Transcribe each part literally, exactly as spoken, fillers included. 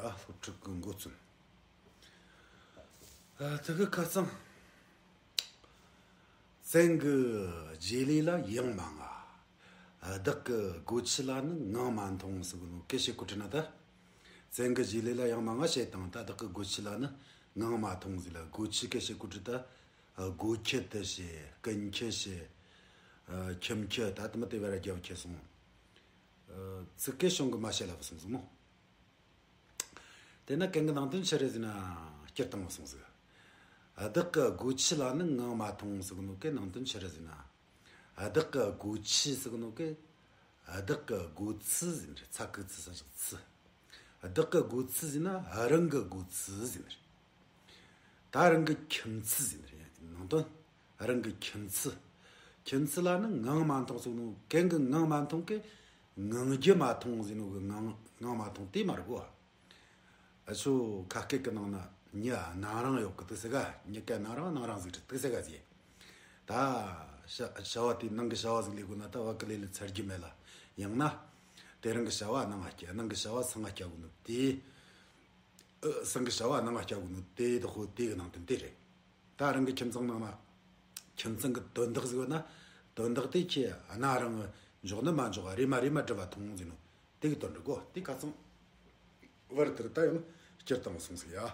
ཨ། སློབ་ཕྲུག་གི་འགོ་བཙུན། ཨ། དེ་གི་ཁ་རྩང་། བཙན་གྱི་རྗེས་ལུས་ལ་ཡང་མ་ང་། བདག་གི་སྒོ་ཁྱི་ལ་ནི་ངང་མ་མཐོང་ཟེར་གི་ནོ་སྐད་བཤད་གོ་དྲི་ན་ད། བཙན་གྱི་རྗེས་ལུས་ལ་ཡང་མ་ང་བཤད་དང་ད། བདག་གི་སྒོ་ཁྱི་ལ་ནི་ངང་མ་མཐོང་ཟེར་ལ། སྒོ་ཁྱི་སྐད་བཤད་གོ་དྲི་ད། སྒོ་ཁྱི་དེ་བཤད། རྐུན་ཁྱི་བཤད། ཨ། ཁྱིམ་ཁྱི། ད་དུ་མི་དེ་བར་རྒྱབ་ཁྱི་སོང་། ཨ། ཚིག་སྐད་བྱུང་གི་མ་བཤད་ལ་བུ་སོང་ཟིག་མོ། དེ་ན་གན་གི་ནང་དོན་ཆི་རེད་ཟེར་ན། སྐྱུར་བཏང་སོང་ཟིག་བདག་གི་སྒོ་ཁྱི་ལ་ནི་ངང་མ་མཐོང་ཟེར་གི་ནོ་གན་ནང་དོན་ཆི་རེད་ཟེར་ན། བདག་གི་སྒོ་ཁྱི་ཟེར་གི་ནོ་གན། བདག་གི་སྒོ་ཁྱི་ཟེར་ནི་རེད། ཚ་གི་ཚི་ས་ཞིག་ཁྱི། བདག་གི་སྒོ་ཁྱི་ཟེར་ན་རང་གི་སྒོ་ཁྱི་ཟེར་ནི་རེད། ད་རང་གི་ཁྱིམ་མཚེས་ཟེར་ནི་རེད། ནང་དོན། རང་གི་ཁྱིམ་མཚེས། ཁྱིམ་མཚེས་ལ་ནི་ངང་མ་མཐོང་ཟེར་ནོ། གན་གི་ངང་མ་མཐོང་གི། ངང་རྒྱུ་མ་མཐོང་ཟེར་ནོ་གི་ངང་། ངང་མ་མཐོང་དེ་མ་རེད་གོ། ཨ། ཆོ་ཁ་སྐད་གི་ནང་ན་མྱི་ནང་རང་ཡོད་གི་དུག་ཟེར་ག་མྱི་གན་ནང་རང་ནང་རང་ཟིག་རེད་དུག་ཟེར་ག་ཟེར། ད་བྱ་བྱ་བ་དེ་ནང་གི་བྱ་བ་ཟིག་ལས་དགོས་ན་ད་བ་གི་ལས་ལས་ཚར་རྒྱུ་མེད་ལ། ཡང་ན། དེ་རང་གི་བྱ་བ་ནང་ང་སྐྱེ། ནང་གི་བྱ་བ་སང་ང་སྐྱེ་དགོས་ནོ་དེ། ཨ། སང་གི་བྱ་བ་ནང་ང་སྐྱེ་དགོས་ནོ་དེ་དག་གོ་དེ་གི་ནང་དོན་དེ་རེད། ད་རང་གི་ཁྱིམ་ཚང་ནང་ན། ཁྱིམ་ཚང་གི་དོན་དག་ཟིག་ཡོད་ན། དོན་དག་དེ་ཁྱེད་ན་རང་འཇོག་ནི་མ་འཇོག་རེ་མ་རེ་མ་འགྲུབ་པ་མཐོང་ཟེར་ནོ་དེ་གི་དོན་འགྲུབ་གོ། དེ་ཁ་ཚང་བར་དེར་ད་ཡང་སྐྱུར་བཏང་སོང་ཟིག་ཡ།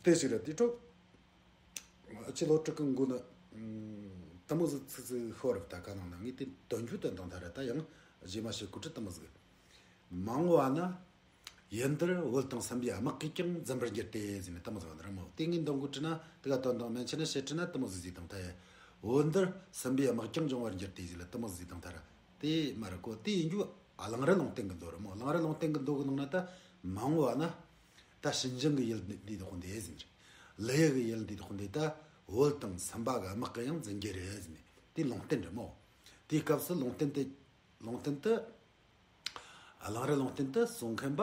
དེ་ཞིག་རེད། དེ་འཕྲོ་ཁྱི་སློབ་ཕྲུག་གི་མགོ་ན་དེ་མོ་ཟིག་ཚིག་ཚིག་ཤོར་རབ་ད་ག་ནང་ན་ངས་དེ་དོན་རྒྱུ་དོན་དང་ཐ་ར་ད་ཡང་རྗེས་མ་བཤད་གོ་དྲི་དེ་མོ་ཟིག་མང་བ་ན། ཡུལ་འདིར་བོད་དང་སུམ་པའི་དམག་གིས་ཀྱང་འཛིན་པར་འགྱུར་ཏེ་ཟེར་ནས་དེ་མོ་ཟེར་བ་འདི་ར་མོ། དེ་ངས་འདོན་གོ་དྲི་ན་དེ་ག་དོན་དང་མན་ཆད་ན་བཤད་དྲི་ན་དེ་མོ་ཟིག་ཟིག་དང་ཐ་ཡ། བོད་འདིར་སུམ་པའི་དམག་ཀྱང་འབྱུང་བར་འགྱུར་ཏེ་ཟེར་ལ་དེ་མོ་ཟིག་དང་ཐ་ར། དེ་མ་ར་གོ། དེ་ཡིན་རྒྱུ་གླང་རི་ལུང་བསྟན་གི་མདོ་ར་མོ། གླང་རི་ལུང་བསྟན་གི་མདོ་གི་ནང་ན་ད་མང་བ་ན། ད་ཞིན་ཅང་གི་ཡུལ་འདི་དག་འདི་ཟེར་ནས། ལི་ཡུལ་གི་ཡུལ་འདི་དག་འདི་ད་བོད་དང་སུམ་པ་གི་དམག་གིས་ཡང་འཛིན་རྒྱུ་རེད་ཟེར་ནས་དེ་ལུང་བསྟན་རེད་མོ། དེའི་སྐབས་སུ་ལུང་བསྟན་དེ། ལུང་བསྟན་དེ། གླང་རི་ལུང་བསྟན་དུ་གསུང་མཁན་པ་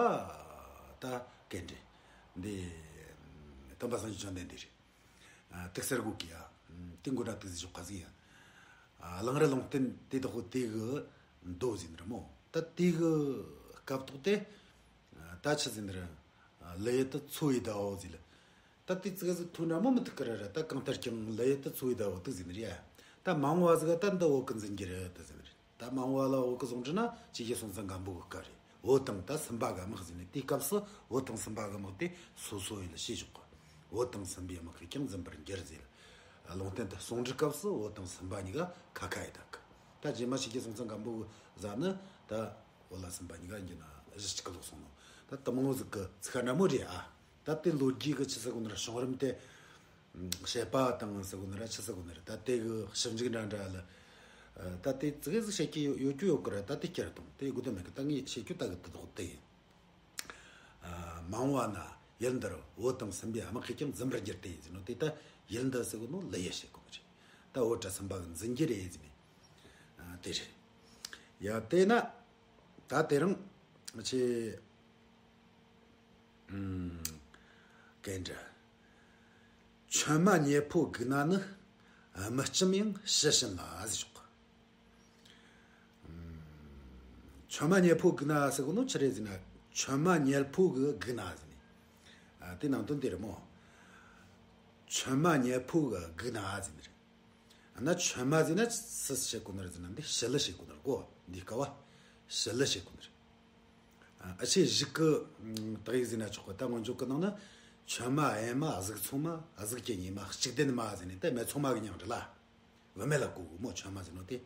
ད་གན་འདྲེ། འདི་སྟོན་པ་སངས་རྒྱས་བཅོམ་ལྡན་འདས་རེད། དུག་སེར་གོ་གི་ཡ། དེ་མགོ་ན་དུག་ཟེར་ཞོག་ཁ་ཟིག་ཡ། གླང་རི་ལུང་བསྟན་དེ་དག་དེ་གི་མདོ་ཟིན་ར་མོ། ད་དེ་གི་སྐབས་ཐོག་དེ། ད་ཆི་ཟིན་ར། ལི་ཡུལ་དུ་འཚོ་བའི་ཟླ་བོ་ཟིན། ད་དེ་ཙི་ག་ཟིག་ཐུག་ན་མོ་མི་ཐུག་གི་རེད་ར། ད་གང་ལྟར་ཀྱང་ལི་ཡུལ་དུ་འཚོ་བའི་ཟླ་བོ་དུག་ཟིན་རེད་ཡ། ད་མང་བ་ཟིག་ད་འདི་བོད་གི་འཛིན་གི་རེད་དུ་ཟིན་རེད། ད་མང་བ་ལ་བོད་གི་བཟུང་དྲི་ན་ཆོས་རྒྱལ་སྲོང་བཙན་སྒམ་པོ་གི་སྐབས་རེད། བོད་དང་ད་སུམ་པ་གི་དམག་ཟིན་ནས་དེའི་སྐབས་སུ་བོད་དང་སུམ་པ་གི་དམག་དེ་སོ་སོ་ཡིན་ལ་ཤེས་ཆོག་གི། བོད་དང་སུམ་པའི་དམག་གིས་ཀྱང་འཛིན་པར་འགྱུར་ཟེར། ལུང་བསྟན་དུ་གསུང་འདྲི་སྐབས་སུ་བོད་དང་སུམ་པ་གཉིས་ཀ་ཁ་ཁ་ཡི་དག་གི། ད་རྗེས་མ་ཆོས་རྒྱལ་སྲོང་བཙན་སྒམ་པོ་གི་ཟ་ནི་ད་བོད་ལ་སུམ་པ་གཉིས་ཀ་འགྱུར་ན་གཞི་གཅིག་གི་ལོག་སོང་ནོ། ད་དུ་མང་བོ་ཟིག་གི་ཚིག་ཁ་འདྲ་མོ་རེད་ཨ། ད་དེ་ལོ་རྒྱུས་གི་ཆི་ཟེར་གོ་ནི་ར་བྱུང་རིམ་དེ། བཤད་པ་དང་ཟེར་གོ་ནི་ར་ཆི་ཟེར་གོ་ནི་ར་ད་དེ་གི་ཞིབ་འཇུག་འདྲ་འདྲ་ལ། ད་དེ་ཙི་གེ་ཟིག་བཤད་ཀྱི་ཡོད་ཡོད་རྒྱུ་ཡོད་གི་ར། ད་དེ་བསྐྱུར་དང་དེ་དགོས་དོན་མེད་གི། ད་ངས་བཤད་རྒྱུ་ད་གི་དེ་དག་དེ་ཡིན། མང་བ་ན་ཡུལ་འདིར་བོད་དང་སུམ་པའི་དམག་གིས་ཀྱང་འཛིན་པར་འགྱུར་ཏེ་ཟེར་ནོ་དེ་ད་ཡུལ་འདི་ཟེར་གོ་ནོ་ལི་ཡུལ་བཤད་གོ་གི་རེད། ད་བོད་དང་སུམ་པ་གི་འཛིན་རྒྱུ་རེད་ཟེར་ནས། དེ་རེད། ཡ་དེ་ན་ད་དེ་རིང་ཆེ། གན་འདྲ། ཆོས་མ་ཉེ་ཕོ་སྒུག་ན་ནི། མི་ལྕེམ་ཡང་ཕྱི་བྱིན་ལ་ཟེར་ཞོག་ཆོས་མ་ཉེ་ཕོ་སྒུག་ན་ཟེར་གོ་ནོ་ཆི་རེད་ཟེར་ན། ཆོས་མ་ཉེ་ཕོ་གི་སྒུག་ན་ཟེར་ནས། དེ་ནང་དོན་དེ་རེད་མོ། ཆོས་མ་ཉེ་ཕོ་གི་སྒུག་ན་ཟེར་ནས་རེད། ན་ཆོས་མ་ཟེར་ན་སུ་བཤད་གོ་ནི་རེད་ཟེར་ན་འདི་ཞི་ལི་བཤད་གོ་ནི་རེད་གོ། འདི་སྐབས་བ་ཞི་ལི་བཤད་གོ་ནི་རེད། ཨ་ཆེ་གཞུག་གི་དག་ཡིག་ཟེར་ན་ཆོག་གི། ད་སྔོན་འཇུག་གི་ནང་ན་ཆོས་མ་ཨེ་མ་གཟུགས་མཚུངས་མ་གཟུགས་ཀྱི་ཉེ་མ་གཅིག་ལྡན་མ་ཟེར་ནས་ད་སྨད་འཚོང་མ་གི་མྱིང་རེད་ལ། བུད་མེད་ལ་གོ་གི་མོ། ཆོས་མ་ཟེར་ནོ་དེ།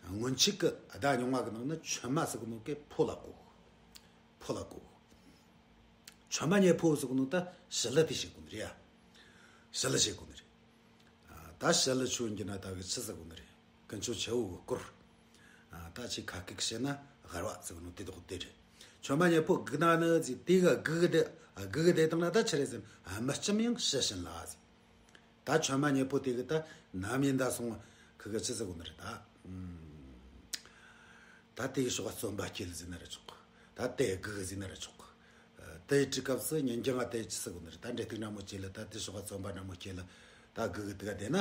སྔོན་ཆད་གི་བརྡ་རྙིང་བ་གི་ནང་ན་ཆོས་མ་ཟེར་གི་ནོ་གི་ཕོ་ལ་གོ་གི། ཕོ་ལ་གོ་གི། ཆོས་མ་ཉེ་ཕོ་ཟེར་གི་ནོ་ད་ཞི་ལི་དེ་བཤད་གོ་ནི་རེད་ཡ། ཞི་ལི་བཤད་གོ་ནི་རེད། ད་ཞི་ལི་ཆོས་འགྱུར་ན་ད་གི་ཆི་ཟེར་གོ་ནི་རེད། ཀུན་སྤྱོད་ཆེ་བོ་གི་སྐོར། ད་ཆེ་ཁ་སྐད་བཤད་ན་གར་བ་ཟེར་གི་ནོ་དེ་དག་དེ་རེད། ཆོས་མ་ཉེ་ཕོ་སྒུག་ན་ནི་ཟེར། དེ་གི་སྒུག་གི་བསྡད་སྒུག་གི་བསྡད་བཏང་ན་ད་ཆི་རེད་ཟེར་ན། མི་ལྕེམ་ཡང་ཕྱི་བྱིན་ལ་ཟེར། ད་ཆོས་མ་ཉེ་ཕོ་དེ་གི་ད་ནམ་ཡིན་ད་སོང་ཁི་གི་ཆི་ཟེར་གོ་ནི་རེད་ད། ད་དེ་གི་ཞོགས་པ་བརྩོན་པ་སྐྱེལ་ཟེར་ན་ར་ཆོག་གི། ད་དེ་སྒུག་ཟེར་ན་ར་ཆོག་གི། དེ་དྲི་སྐབས་སུ་ཉིན་རྒྱུན་ང་དེ་ཆི་ཟེར་གོ་ནི་རེད། ད་འབྲས་ཐུག་འདྲ་མོ་སྐྱེལ་ལ། ད་དེ་ཞོགས་པ་བརྩོན་པ་འདྲ་མོ་སྐྱེལ་ལ། ད་སྒུག་གི་དུ་ག་དེ་ན།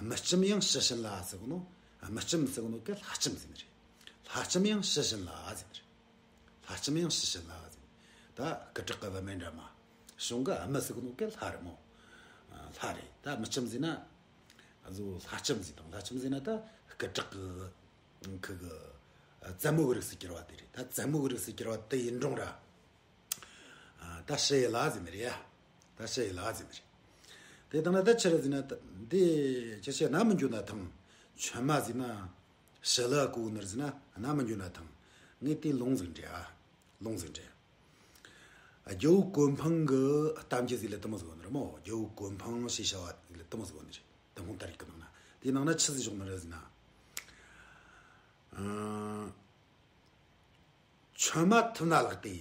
མི་ལྕེམ་ཡང་ཕྱི་བྱིན་ལ་ཟེར་གོ་ནོ། མི་ལྕེམ་ཟེར་གོ་ནོ་གི་ལྷ་ལྕེམ་ཟེར་ནི་རེད། ལྷ་ལྕེམ་ཡང་ཕྱི་བྱིན་ལ་ཟེར་ནི་རེད། ལྷ་ལྕེམ་ཡང་ཕྱི་བྱིན་ལ་ཟེར། ད་སྐུ་དྲག་གི་བུད་མེད་འདྲ་མ། གཞུང་གི་ཨ་མི་ཟེར་གི་ནོ་གན་ལྷ་རེད་མོ། ལྷ་རེད། ད་མི་ལྕམ་ཟེར་ན། ཨ་ཟོ་ལྷ་ལྕམ་ཟེར་དང་། ལྷ་ལྕམ་ཟེར་ན་ད་སྐུ་དྲག་གི་ཁུ་གི་བཙན་མོ་གི་རིགས་སུ་གྱུར་བ་དེ་རེད། ད་བཙན་མོ་གི་རིགས་སུ་གྱུར་བ་དེ་ཡིན་རུང་ར། ཨ་ད་ཕྱི་ཡི་ལྷ་ཟེར་ནི་རེད་ཡ། ད་ཕྱི་ཡི་ལྷ་ཟེར་ནི་རེད། དེ་དང་ན་ད་ཕྱི་རུ་ཟེར་ན་ད་འདི་ཅི་བྱས་ན་མི་འགྱོ་ན་ཐང་། ཆོས་མ་ཟེར་ན་ཕྱི་ལ་གོ་ནི་ཟེར་ན་ན་མི་འགྱོ་ན་ཐང་། ངས་དེ་ལུང་ཟིག་འདྲི་ཨ། ལུང་ཟིག་འདྲི། རྒྱལ་བོ་གོ་འཕང་གི་གཏམ་རྒྱུད་ཟིག་ལ་དེ་མོ་ཟིག་ཡོད་ནི་རེད་མོ། རྒྱལ་བོ་གོ་འཕང་ཞེས་བྱ་བ་ལ་དེ་མོ་ཟིག་ཡོད་ནི་རེད། དེ་མོ་ལྟར་གི་ནང་ན་དེའི་ནང་ན་ཆི་ཟིག་བྱུང་ནི་རེད་ཟེར་ན། ཨ། ཆུང་མ་ཐུབ་ན་ལགས་ཏེ།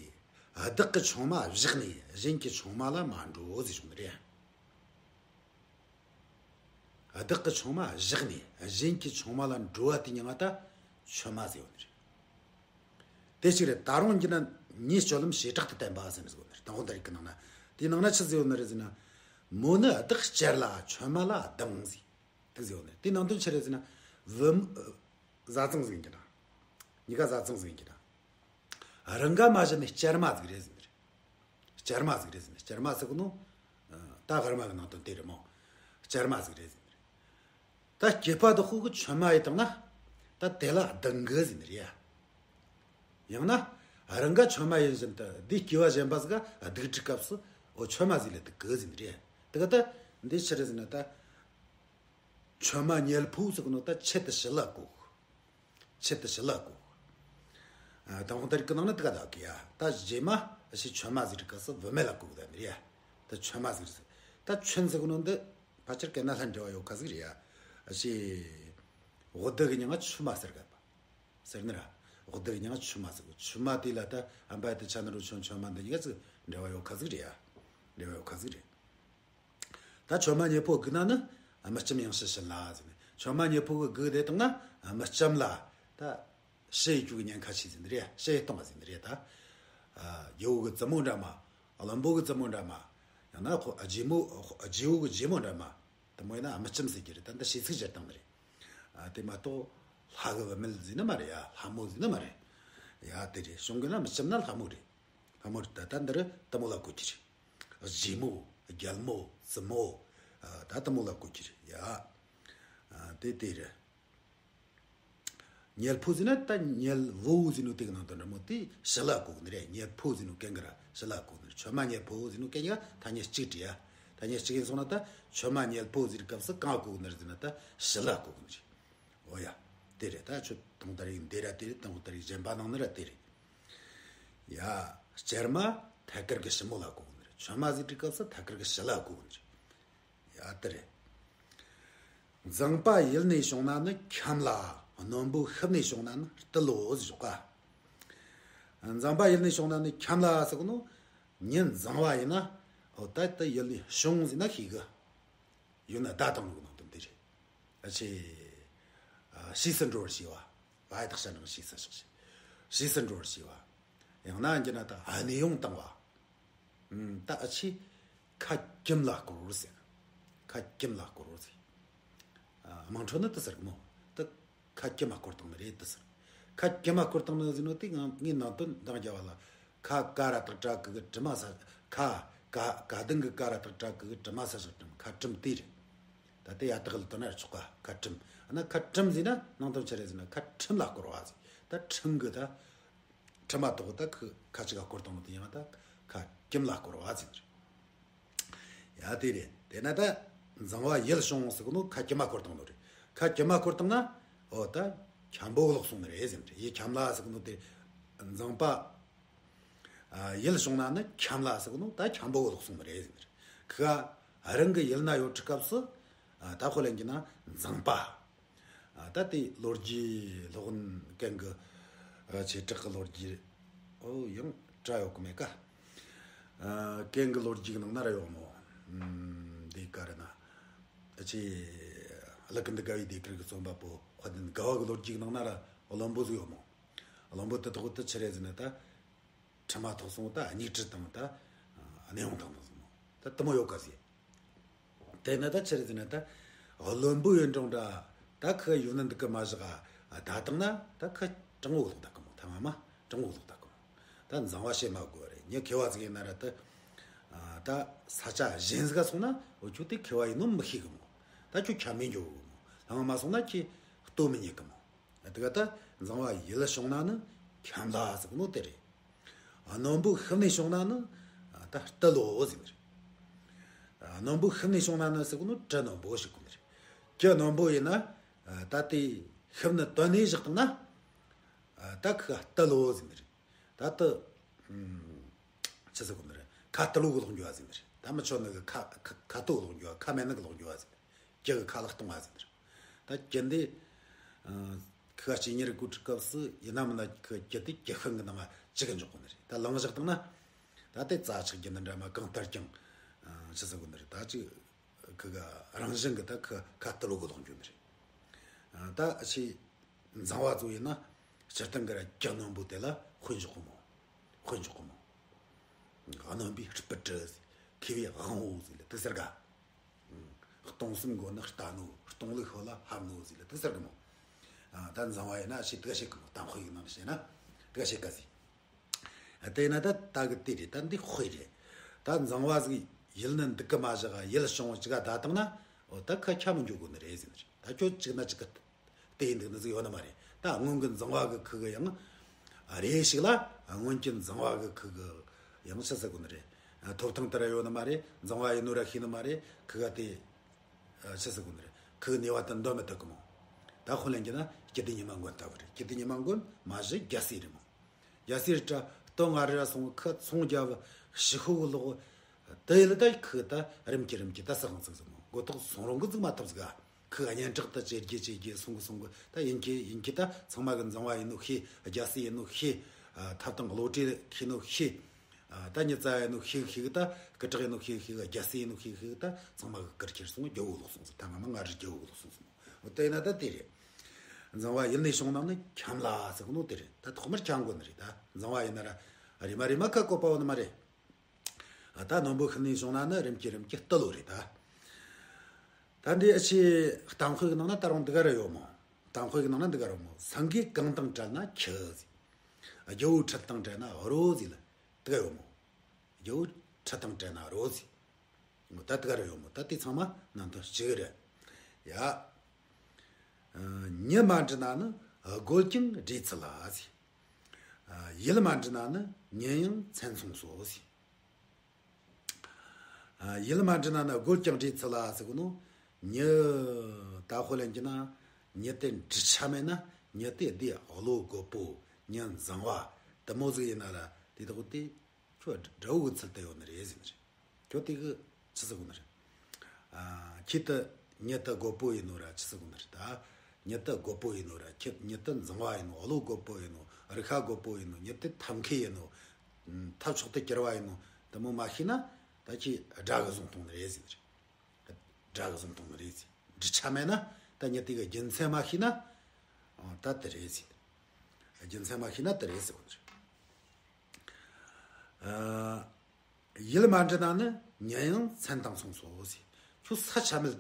བདག་གི་ཆུང་མ་བཞག་ནས་གཞན་གྱི་ཆུང་མ་ལ་མ་འགྲོ་ཟེར་བྱུང་ནི་རེད། བདག་གི་ཆུང་མ་བཞག་ནས་གཞན་གྱི་ཆུང་མ་ལ་འགྲོ་བ་དེ་ཉིད་ང་ད་ཆུང་མ་ཟེར་བ་ནི་རེད། དེ་གཅིག་རེད། ད་རུང་འགྱུར་ན་ངའི་སྤྱོད་ལམ་བྱེ་བྲག་ཏུ་བསྟན་པ་ཟེར་ནས་ཟེར་བ་ནི་རེད། དང་པོ་ད་རིག་གི་ནང་ན་དེའི་ནང་ན་ཆི་ཟེར་བ་ནི་རེད་ཟེར་ན། མོ་ནི་བདག་བསྐྱར་ལ་ཆུང་མ་ལ་སྡང་ཟེར། དེ་ཟེར་བ་ནི་དེའི་ནང་དོན་ཆི་རེད་ཟེར་ན། བུ་བཟའ་ཚང་ཟིག་ཡིན་གྱི་ན། གཉིས་ཀ་བཟའ་ཚང་ཟིག་ཡིན་གྱི་ན། རང་ག་མ་གཞི་ནས་བསྐྱར་མ་ཟིག་རེད་ཟེར་ནི་རེད། བསྐྱར་མ་ཟིག་རེད་ཟེར་ནི། བསྐྱར་མ་ཟེར་གི་ནོ། ད་སྐར་མ་གི་ནང་དོན་དེ་རེད་མོ། བསྐྱར་མ་ཟིག་རེད་ཟེར་ནི་རེད། ད་སྐྱེས་པ་དེ་ཁོ་གི་ཆུང་མ་ཡིན་དང་ན། ད་དེ་ལ་སྡང་གི་ཟེར་ནི་རེད་ཡ། ཡང་ན། རང་ག་ཆུང་མ་ཡིན་བཞིན་དུ་འདིའི་སྐྱེ་བ་གཞན་པ་ཟིག་ག་སྡུག་འཁྲིད་སྐབས་སུ་འོ་ཆུང་མ་ཟིག་ལ་སྡུག་གི་ཟེར་ནི་རེད། དེ་ག་ད་འདི་ཆི་རེད་ཟེར་ན་ད། ཆུང་མ་གཉལ་ཕོ་ཟེར་གི་ནོ་ད་ཆེད་དུ་ཕྱི་ལ་བཀོལ། ཆེད་དུ་ཕྱི་ལ་བཀོལ། ཨ། དང་པོ་ད་རིག་གི་ནང་ན་དེ་ག་ད་གི་ཡ། ད་རྗེས་མ་ཨ་ཞེ་ཆུང་མ་ཟེར་གི་སྐབས་སུ་བུད་མེད་ལ་བཀོལ་གི་ད་ནི་རེད་ཡ། ད་ཆུང་མ་ཟེར་གི་ཟེར། ད་ཆུང་ཟེར་གི་ནོ་འདི་ཕལ་ཆེར་སྐད་ན་ལྷན་འབྲེལ་བ་ཡོད་ཁ་ཟིག་རེད་ཡ། ཨ་ཞེ། བོད་བདག་གི་མྱིང་ང་ཆུང་མ་ཟེར་ག་པ། ཟེར་ནི་ར། བོད་བདག་གི་མྱིང་ང་ཆུང་མ་ཟེར་གི། ཆུང་མ་དེ་ལ་ད་ཨམ་པ་དེ་ཆ་ན་རུ་ཆུང་ཆུང་མ་འདི་གཉིས་ཀ་ཅིག་འབྲེལ་བ་ཡོད་ཁ་ཟིག་རེད་ཡ། འབྲེལ་བ་ཡོད་ཁ་ཟིག་རེད། ད་ཆུང་མ་གཉལ་ཕོ་སྒུག་ན་ནི་མི་ལྕམ་ཡང་ཕྱིར་ཕྱིན་ལ་ཟེར་ནས། ཆུང་མ་གཉལ་ཕོ་གི་སྒུག་བསྡད་བཏང་ན་མི་ལྕམ་ལ་ད་ཕྱི་ཡི་རྒྱུ་གི་ཉེན་ཁ་ཆེ་ཟེར་ནི་རེད། ཕྱི་ཡི་གཏོང་བ་ཟེར་ནི་རེད་ད། རྒྱལ་བོ་གི་བཙུན་མོ་འདྲ་མ། བློན་པོ་གི་བཙུན་མོ་འདྲ་མ། ཡང་ན་ཁོ་རྗེ་མོ། རྗེ་བོ་གི་རྗེ་མོ་འདྲ་མ། དེ་མོ་ཡིན་ན་མི་ལྕམ་ཟེར་གྱི་རེད། ད་འདི་ཞེ་ཚིག་སྦྱར་བཏང་ནི་རེད། དེ་མ་གཏོགས་ལྷ་གི་བུད་མེད་ཟེར་ནི་མ་རེད་ཡ། ལྷ་མོ་ཟེར་ནི་མ་རེད་ཡ། དེ་རེད། གཞུང་གི་ན་མི་ལྕམ་ན་ལྷ་མོ་རེད། ལྷ་མོ་རེད། ད་ད་འདི་རུ་དེ་མོ་ལ་གོ་གི་རེད། རྗེ་མོ། རྒྱལ་མོ། བཙུན་མོ། ཨ། ད་དེ་མོ་ལ་གོ་གི་རེད་ཡ། ཨ། དེ་དེ་རེད། གཉལ་ཕོ་ཟེར་ན་ད་གཉལ་བོ་ཟེར་ནོ་དེ་གི་ནང་དུ་འདྲ་མོ་དེ་ཕྱི་ལ་གོ་གི་ནི་རེད། གཉལ་ཕོ་ཟེར་ནོ་གན་གི་ར་ཕྱི་ལ་གོ་གི་ནི་རེད། ཆུང་མ་གཉལ་ཕོ་ཟེར་ནོ་གན་གི་ཐ་སྙད་གཅིག་བྲིས་ཡ། ཐ་སྙད་གཅིག་ཡིན་སོང་ན་ད་ཆུང་མ་གཉལ་ཕོ་ཟེར་སྐབས་སུ་གང་གོ་གི་ནི་རེད་ཟེར་ན་ད་ཕྱི་ལ་གོ་གི་ནི་རེད། འོ་ཡ། དེ་རེད། ད་ཆུ་དང་ད་རིག་འདི་ར་དེ་རེད། དང་ད་རིག་གཞན་པ་ནང་ནི་ར་དེ་རེད། ཡ། བསྐྱར་མ་ཐད་ཀར་གི་ཕྱི་མོ་ལ་གོ་གི་ནི་རེད། ཆུང་མ་ཟེར་དུས་སྐབས་སུ་ཐད་ཀར་གི་ཕྱི་ལ་གོ་གི་ནི་རེད། ཡ། དེ་རེད། མཛངས་པ་ཡུལ་ནས་བྱུང་ན་ནི་འཁྱམས་ལ། རྣོན་པོ་ཤུབས་ནས་བྱུང་ན་ནི་རྟུལ་ལོ་ཟེར་ག། མཛངས་པ་ཡུལ་ནས་བྱུང་ན་ནི་འཁྱམས་ལ་ཟེར་གི་ནོ། མྱི་མཛངས་པ་ཡིན་ན། འོ་ད་ད་ཡུལ་ནས་བྱུང་ཟེར་ན་ཤེས་གི། ཡོད་ན་བརྡ་བཏང་ནོ་གི་ནང་དོན་དེ་རེད། ཨ་ཆེ། ཨ། ཕྱིས་སུ་འགྲོ་བར་བྱེད་པ། བ་ཡ་བཏགས་ཤ་འགྲེང་བུ་ཕྱིས་སུ་ཞོག་ཞེས། ཕྱིས་སུ་འགྲོ་བར་བྱེད་པ། ཡང་ན་འགྱུར་ན་ད་གནས་དབྱུང་བཏང་བ། ཨུམ། ད་ཨ་ཆེ། ཁ་སྐྱེམས་ལ་བསྐོར་ཟེར། ཁ་སྐྱེམས་ལ་བསྐོར་ཟེར། ཨ། དམངས་ཁྲོད་ནི་དེ་ཟེར་གི་མོ། ད་ཁ་སྐྱེམས་ལ་བསྐོར་བཏང་ནི་རེད་དེ་ཟེར། ཁ་སྐྱེམས་ལ་བསྐོར་བཏང་ནི་ཟེར་ནོ་དེ་ང་ངས་ནང་དོན་འདང་རྒྱབ་པ་ལ། ཁ་ཀ་ར་བཏགས་ཀྲ་གི་གུ་གྲུ་མ་ས། ཁ། ཀ། ཀ་ལྡན་གི་ཀ་ར་བཏགས་ཀྲ་གི་གུ་གྲུ་མ་ས་ཞབས་གྲུམ། ཁ་གྲུམ་དེ་རེད། ད་དེ་ཡ་བཏགས་ལ་དོན་ན་ར་ཆོག་ག། ཁ་གྲུམ། ཨ་ན་ཁ་གྲུམ་ཟེར་ན་ནང་དོན་ཆི་རེད་ཟེར་ན་ཁ་ཁྲིམས་ལ་བསྐོར་བ་ཟེར། ད་ཁྲིམས་གི་ད། ཁྲིམས་མ་གཏོགས་ད་ཁ་ཁ་ཅིག་ག་བསྐོར་བཏང་ནོ་དེ་ཡང་ད་ཁ་སྐྱེམས་ལ་བསྐོར་བ་ཟེར། ཡ་དེ་རེད། དེ་ན་ད་མཛངས་པ་ཡུལ་བྱུང་ཟེར་གི་ནོ་ཁ་སྐྱེམས་མ་བསྐོར་བཏང་ནོ་རེད། ཁ་སྐྱེམས་མ་བསྐོར་བཏང་ན། འོ་ད་འཁྱམ་པོ་ལོག་སོང་ནི་རེད་ཟེར་ནི་རེད། ཡུལ་འཁྱམས་ལ་ཟེར་གི་ནོ་དེ། མཛངས་པ། ཨ། ཡུལ་བྱུང་ན་ནི་འཁྱམས་ལ་ཟེར་གི་ནོ་ད་འཁྱམ་པོ་ལོག་སོང་ནི་རེད་ཟེར་ནི་རེད། ཁ། རང་གི་ཡུལ་ན་ཡོད་དུས་སྐབས་སུ། ཨ། ད་ཁོ་ལ་འགྱུར་ན་མཛངས་པ། ཨ། ད་དེ་ལོ་རྒྱུས་སློབ་དཔོན་གན་གི། ཨ། བྱེ་བྲག་གི་ལོ་རྒྱུས། ཨོ་ཡང་བྲ་ཡོད་གི་མེད་ཀ། ཨ། གན་གི་ལོ་རྒྱུས་ནང་ན་ར་ཡོད་མོ། ཨུམ། འདི་ག་རེ་ན། ཨ་ཆེ། ཀླུ་ཀུན་ཏུ་དགའ་བའི་ཟློས་གར་གི་རྩོམ་པ་པོ་དཔལ་ལྡན་དགའ་བ་གི་ལོ་རྒྱུས་ནང་ན་ར་བློན་པོ་ཟིག་ཡོད་མོ། བློན་པོ་དེ་ཐོག་ཏུ་ཆི་རེད་ཟེར་ན་ད། ཁྲིམས་མ་ཐོག་སོང་ད་སྙིགས་དྲི་དང་ད། གནས་དབྱུང་དང་དང་སོང་ད་དེ་མོ་ཡོད་ག་ཟེར། དེ་ན་ད་ཆི་རེད་ཟེར་ན་ད། བློན་པོ་ཡིན་རུང་འདྲ། ད་ཁི་ཡུལ་ན་འདུག་གི་མ་བཞག་ད་བཏང་ན་ད་ཁི་དྲང་བོ་ལོག་ད་གི་མོ། ཐ་མ་མ་དྲང་བོ་ལོག་ད་གི་མོ། ད་མཛངས་པ་བྱེད་མ་དགོས་རེད། མྱི་མཁས་པ་ཟིག་ཡིན་ན་ར་ད། ཨ། ད་ས་ཆ་གཞན་ཟིག་ག་སོང་ན་འོ་ཁྱོད་དེ་མཁས་པ་ཡིན་ནོ་མི་ཤེས་གི་མོ། ད་ཁྱོད་ཁྱབ་མེད་འགྱོ་གི་མོ། ལྷང་མ་སོང་ན་ཁྱོད་ལྟོ་མི་རྙེད་གི་མོ། དེ་ག་ད་འཛིང་བ་ཡིད་ལ་བྱུང་ན་ནི་འཁྱམས་ལ་ཟེར་གི་ནོ་དེ་རེད། རྣོན་པོ་ཤི་ནས་བྱུང་ན་ནི་ད་རྟུལ་ལོ་ཟེར་གི་རེད། རྣོན་པོ་ཤི་ནས་བྱུང་ན་ནི་ཟེར་གི་ནོ་གྲི་རྣོན་པོ་ཞིག་གོ་ནི་རེད། གྲི་རྣོན་པོ་ཡིན་ན་ད་དེ་ཤི་ནི་དོན་ནས་བཞག་བཏང་ན་ད་ཁི་རྟུལ་ལོ་ཟེར་གི་རེད། ད་དུ། ཆི་ཟེར་གོ་ནི་རེད། ཁ་རྟུལ་ལོ་གི་ལོག་འགྱོ་བ་ཟེར་ནི་རེད། ད་མི་ཆོག་ནི་གི་ཁ་ཁ་ཁ་རྟུལ་ལོག་འགྱོ་བ། ཁ་མེད་ནི་གི་ལོག་འགྱོ་བ་ཟེར་ནི་རེད། གྲི་གི་ཁ་ལག་གཏོང་བ་ཟེར་ནི་རེད། ད་གྲི་འདི། ཁི་ག་སྐྱེ་གཉེར་དགོས་སྐབས་སུ་ཡིན་ན་མིན་ན་ཁི་གྲི་འདི་གྲི་ཤིང་གི་ནང་ང་བཅུག་གི་འཇོག་གོ་ནི་རེད། ད་ལངས་བཞག་བཏང་ན། ད་དེ་རྩྭ་ཆག་རྒྱུ་འདི་འདྲ་མ་གང་ལྟར་ཀྱང་། ཆི་ཟེར་གོ་ནི་རེད། ད་ཅིག་ཁི་ག་རང་བཞིན་གི་ད་ཁི་ཁ་རྟུལ་ལོ་གི་ལོག་འགྱོ་ནི་རེད། ད་ཨ་ཆི། འཛིང་བ་ཚོ་ཡིན་ན་སྤྱིར་བཏང་གི་ར་གྲི་རྣོན་པོ་དེ་ལ་དཔེ་འཇོག་གི་མོ། དཔེ་འཇོག་གི་མོ། རྣོན་པོའི་སྤུ་གྲི་ཟེར། མཁས་པའི་དབང་པོ་ཟེར་ལ་དེ་ཟེར་ག་སྟོང་གསུམ་མགོ་ནི་རྟ་ནོ། སྟོང་ལུག་ཤོད་ལ་ཕམ་ནོ་ཟེར་ལ་དེ་ཟེར་གི་མོ། ད་འཛིང་བ་ཡིན་ན་ཞེས་དེ་ག་བཤད་གི་མོ། གཏམ་དཔེ་ཡིག་ནང་ནས་བཤད་ན་དེ་ག་བཤད་ག་ཟེར། དེ་ན་ད་ད་གི་དེ་རེད། ད་འདི་དཔེ་རེད། ད་འཛིང་བ་ཟིག་ཡིད་ནི་འདུག་གི་མ་བཞག་ཡིད་བྱུང་བ་ཅིག་ག་ད་བཏང་ན། འོ་ད་ཁ་ཁྱ་མི་འཇུག་གོ་ནི་རེད་ཟེར་ནི་རེད། ད་ཁྱོད་ཅིག་ན་ཅིག་གི་དེ་ཡིན་འདུག་ནི་ཟིག་ཡོད་ནི་མ་རེད། ད་སྔོན་གི་འཛིང་བ་གི་ཁུ་གི་ཡང་རེ་ཞིག་ལ་སྔོན་གྱི་འཛིང་བ་གི་ཁུ་གི་ཡང་ཆི་ཟེར་གོ་ནི་རེད། ཐོབ་ཐང་དེ་ར་ཡོད་ནི་མ་རེད། འཛིང་བ་ཡིན་ནོ་ར་ཤེས་ནི་མ་རེད། ཁུ་ག་དེ་ཆི་ཟེར་གོ་ནི་རེད། ཁུ་གི་ནུས་པ་དེ་འདོན་མི་ཐུབ་གི་མོ། ད་དཔེ་ལེན་རྒྱུ་ན་སྐྱིད་ལྡན་ཉི་མ་མགོན་ལྟ་བུ་རེད། སྐྱིད་ལྡན་ཉི་མ་མགོན་མ་གཞི་རྒྱལ་སྲས་རེད་མོ། རྒྱལ་སྲས་རི་བཀྲ་སྟོད་མངའ་རིས་ལ་སོང་ཁ་ཚོང་རྒྱབ་ཕྱི་ཤོག་གི་ལོག་དེ་ཡིན་ད་ཁུ་ད་རིམ་གྱིས་རིམ་གྱིས་ད་ས་ཁང་ཚུགས་ཟིན་མོ། མགོ་ཐོག་སོང་རུང་གི་ཚུགས་མ་ཐུབ་ཟིག་ཁུ་ག་སྙན་གྲགས་ད་ཇེ་རྒྱས་ཇེ་རྒྱས་སོང་གི་སོང་གི་ད་ཡིན་གྱི་ཡིན་གྱི་ད་ཚང་མ་གི་འཛིང་བ་ཡིན་ནོ་ཤེས། རྒྱལ་སྲས་ཡིན་ནོ་ཤེས། ཐབ་དང་བློ་གྲོས་ཁེ་ནོ་ཤེས། ད་མྱི་རྩ་ཡིན་ནོ་ཤེས་ཤེས་གི་ད་སྐུ་དྲག་ཡིན་ནོ་ཤེས་ཤེས་གི་རྒྱལ་སྲས་ཡིན་ནོ་ཤེས་ཤེས་གི་ད་ཚང་མ་གི་གུར་ཁྱེར་སོང་རྒྱལ་བོ་ལོག་སོང་ཟིག་ད་ང་མ་མངའ་རིས་རྒྱལ་བོ་ལོག་སོང་ཟིག་འོ་དེ་ན་ད་དེ་རེད། འཛིང་བ་ཡིད་ནས་བྱུང་ན་ནི་འཁྱམས་ལ་ཟེར་གི་ནོ་དེ་རེད། ད་ཐོག་མར་འཁྱམས་དགོས་ནི་རེད། ད་འཛིང་བ་ཡིན་ན་ར་རེ་མ་རེ་མ་ཁ་བཀོད་པ་བོ་ནི་མ་རེད། ད་རྣོན་པོ་ཤི་ནས་བྱུང་ན་ནི་རིམ་གྱིས་རིམ་གྱིས་རྟུལ་ལོ་རེད་ད། ད་འདི་ཨ་ཆེ་གཏམ་དཔེ་གི་ནང་ན་ད་རུང་འདི་ག་ར་ཡོད་མོ། གཏམ་དཔེ་གི་ནང་ན་འདི་ག་ར་ཡོད་མོ། སེང་གེ་གངས་དང་བྲལ་ན་ཁྱི་ཟེར། རྒྱལ་བོ་ཁྲི་དང་བྲལ་ན་རོ་ཟེར་ལ་འདི་ག་ཡོད་མོ། རྒྱལ་བོ་ཁྲི་དང་བྲལ་ན་རོ་ཟེར། ད་དེ་ག་ར་ཡོད་མོ། ད་དེ་ཚང་མ་ནང་དོན་གཅིག་རེད། ཡ། མྱི་མ་འདྲི་ན་ནི་རྒོད་ཀྱང་འདྲེ་ཚུལ་ལ་ཟེར། ཡིད་མ་འདྲི་ན་ནི་ཉོན་ཡང་མཚན་མཚུངས་སོ་ཟེར། ཡིད་མ་འདྲི་ན་ནི་རྒོད་ཀྱང་འདྲེ་ཚུལ་ལ་ཟེར་གོ་ནོ། མྱི་ད་དཔེ་ལེན་རྒྱུ་ན་མྱི་དེ་འདྲི་ཆ་མེད་ན་མྱི་དེ་དེ་བློ་རྒོད་པོ་མྱི་འཛིང་བ་དེ་མོ་ཟིག་ཡིན་ན་ར་དེ་དག་དེ། ཁྱོད་དགྲ་བོ་གི་ཚུལ་དུ་ཡོད་ནི་རེད་ཟེར་ནི་རེད། ཁྱོད་དེ་གི་ཆི་ཟེར་གོ་ནི་རེད། ཨ། ཁྱེད་དུ་མྱི་དུ་རྒོད་པོ་ཡིན་ནོ་ར་ཆི་ཟེར་གོ་ནི་རེད་ད། མྱི་དུ་རྒོད་པོ་ཡིན་ནོ་ར་ཁྱེད་མྱི་དུ་འཛིང་བ་ཡིན་ནོ། བློ་རྒོད་པོ་ཡིན་ནོ། རིག་པ་རྒོད་པོ་ཡིན་ནོ། མྱི་དུ་ཐབས་མཁས་ཡིན་ནོ། ཐབས་མཆོག་ཏུ་གྱུར་པ་ཡིན་ནོ། དེ་མོ་མ་ཤེས་ན་ད་ཁྱེད་དགྲ་གི་བཟུང་གཏོང་ནི་རེད་ཟེར་ནི་རེད། དགྲ་གི་བཟུང་གཏོང་ནི་རེད་ཟེར། འདྲི་ཆ་མེད་ན་ད་མྱི་དེ་གི་རྒྱུ་མཚན་མ་ཤེས་ན། ཨ། ད་དེ་རེད་ཟེར། རྒྱུ་མཚན་མ་ཤེས་ན་དེ་རེད་ཟེར་གོ་ནི་རེད། ཨ། ཡིད་མ་འདྲི་ན་ནི་ཉོན་ཡང་མཚན་དང་མཚུངས་སོ་ཟེར། ཁྱོད་ས་ཆ་མེད།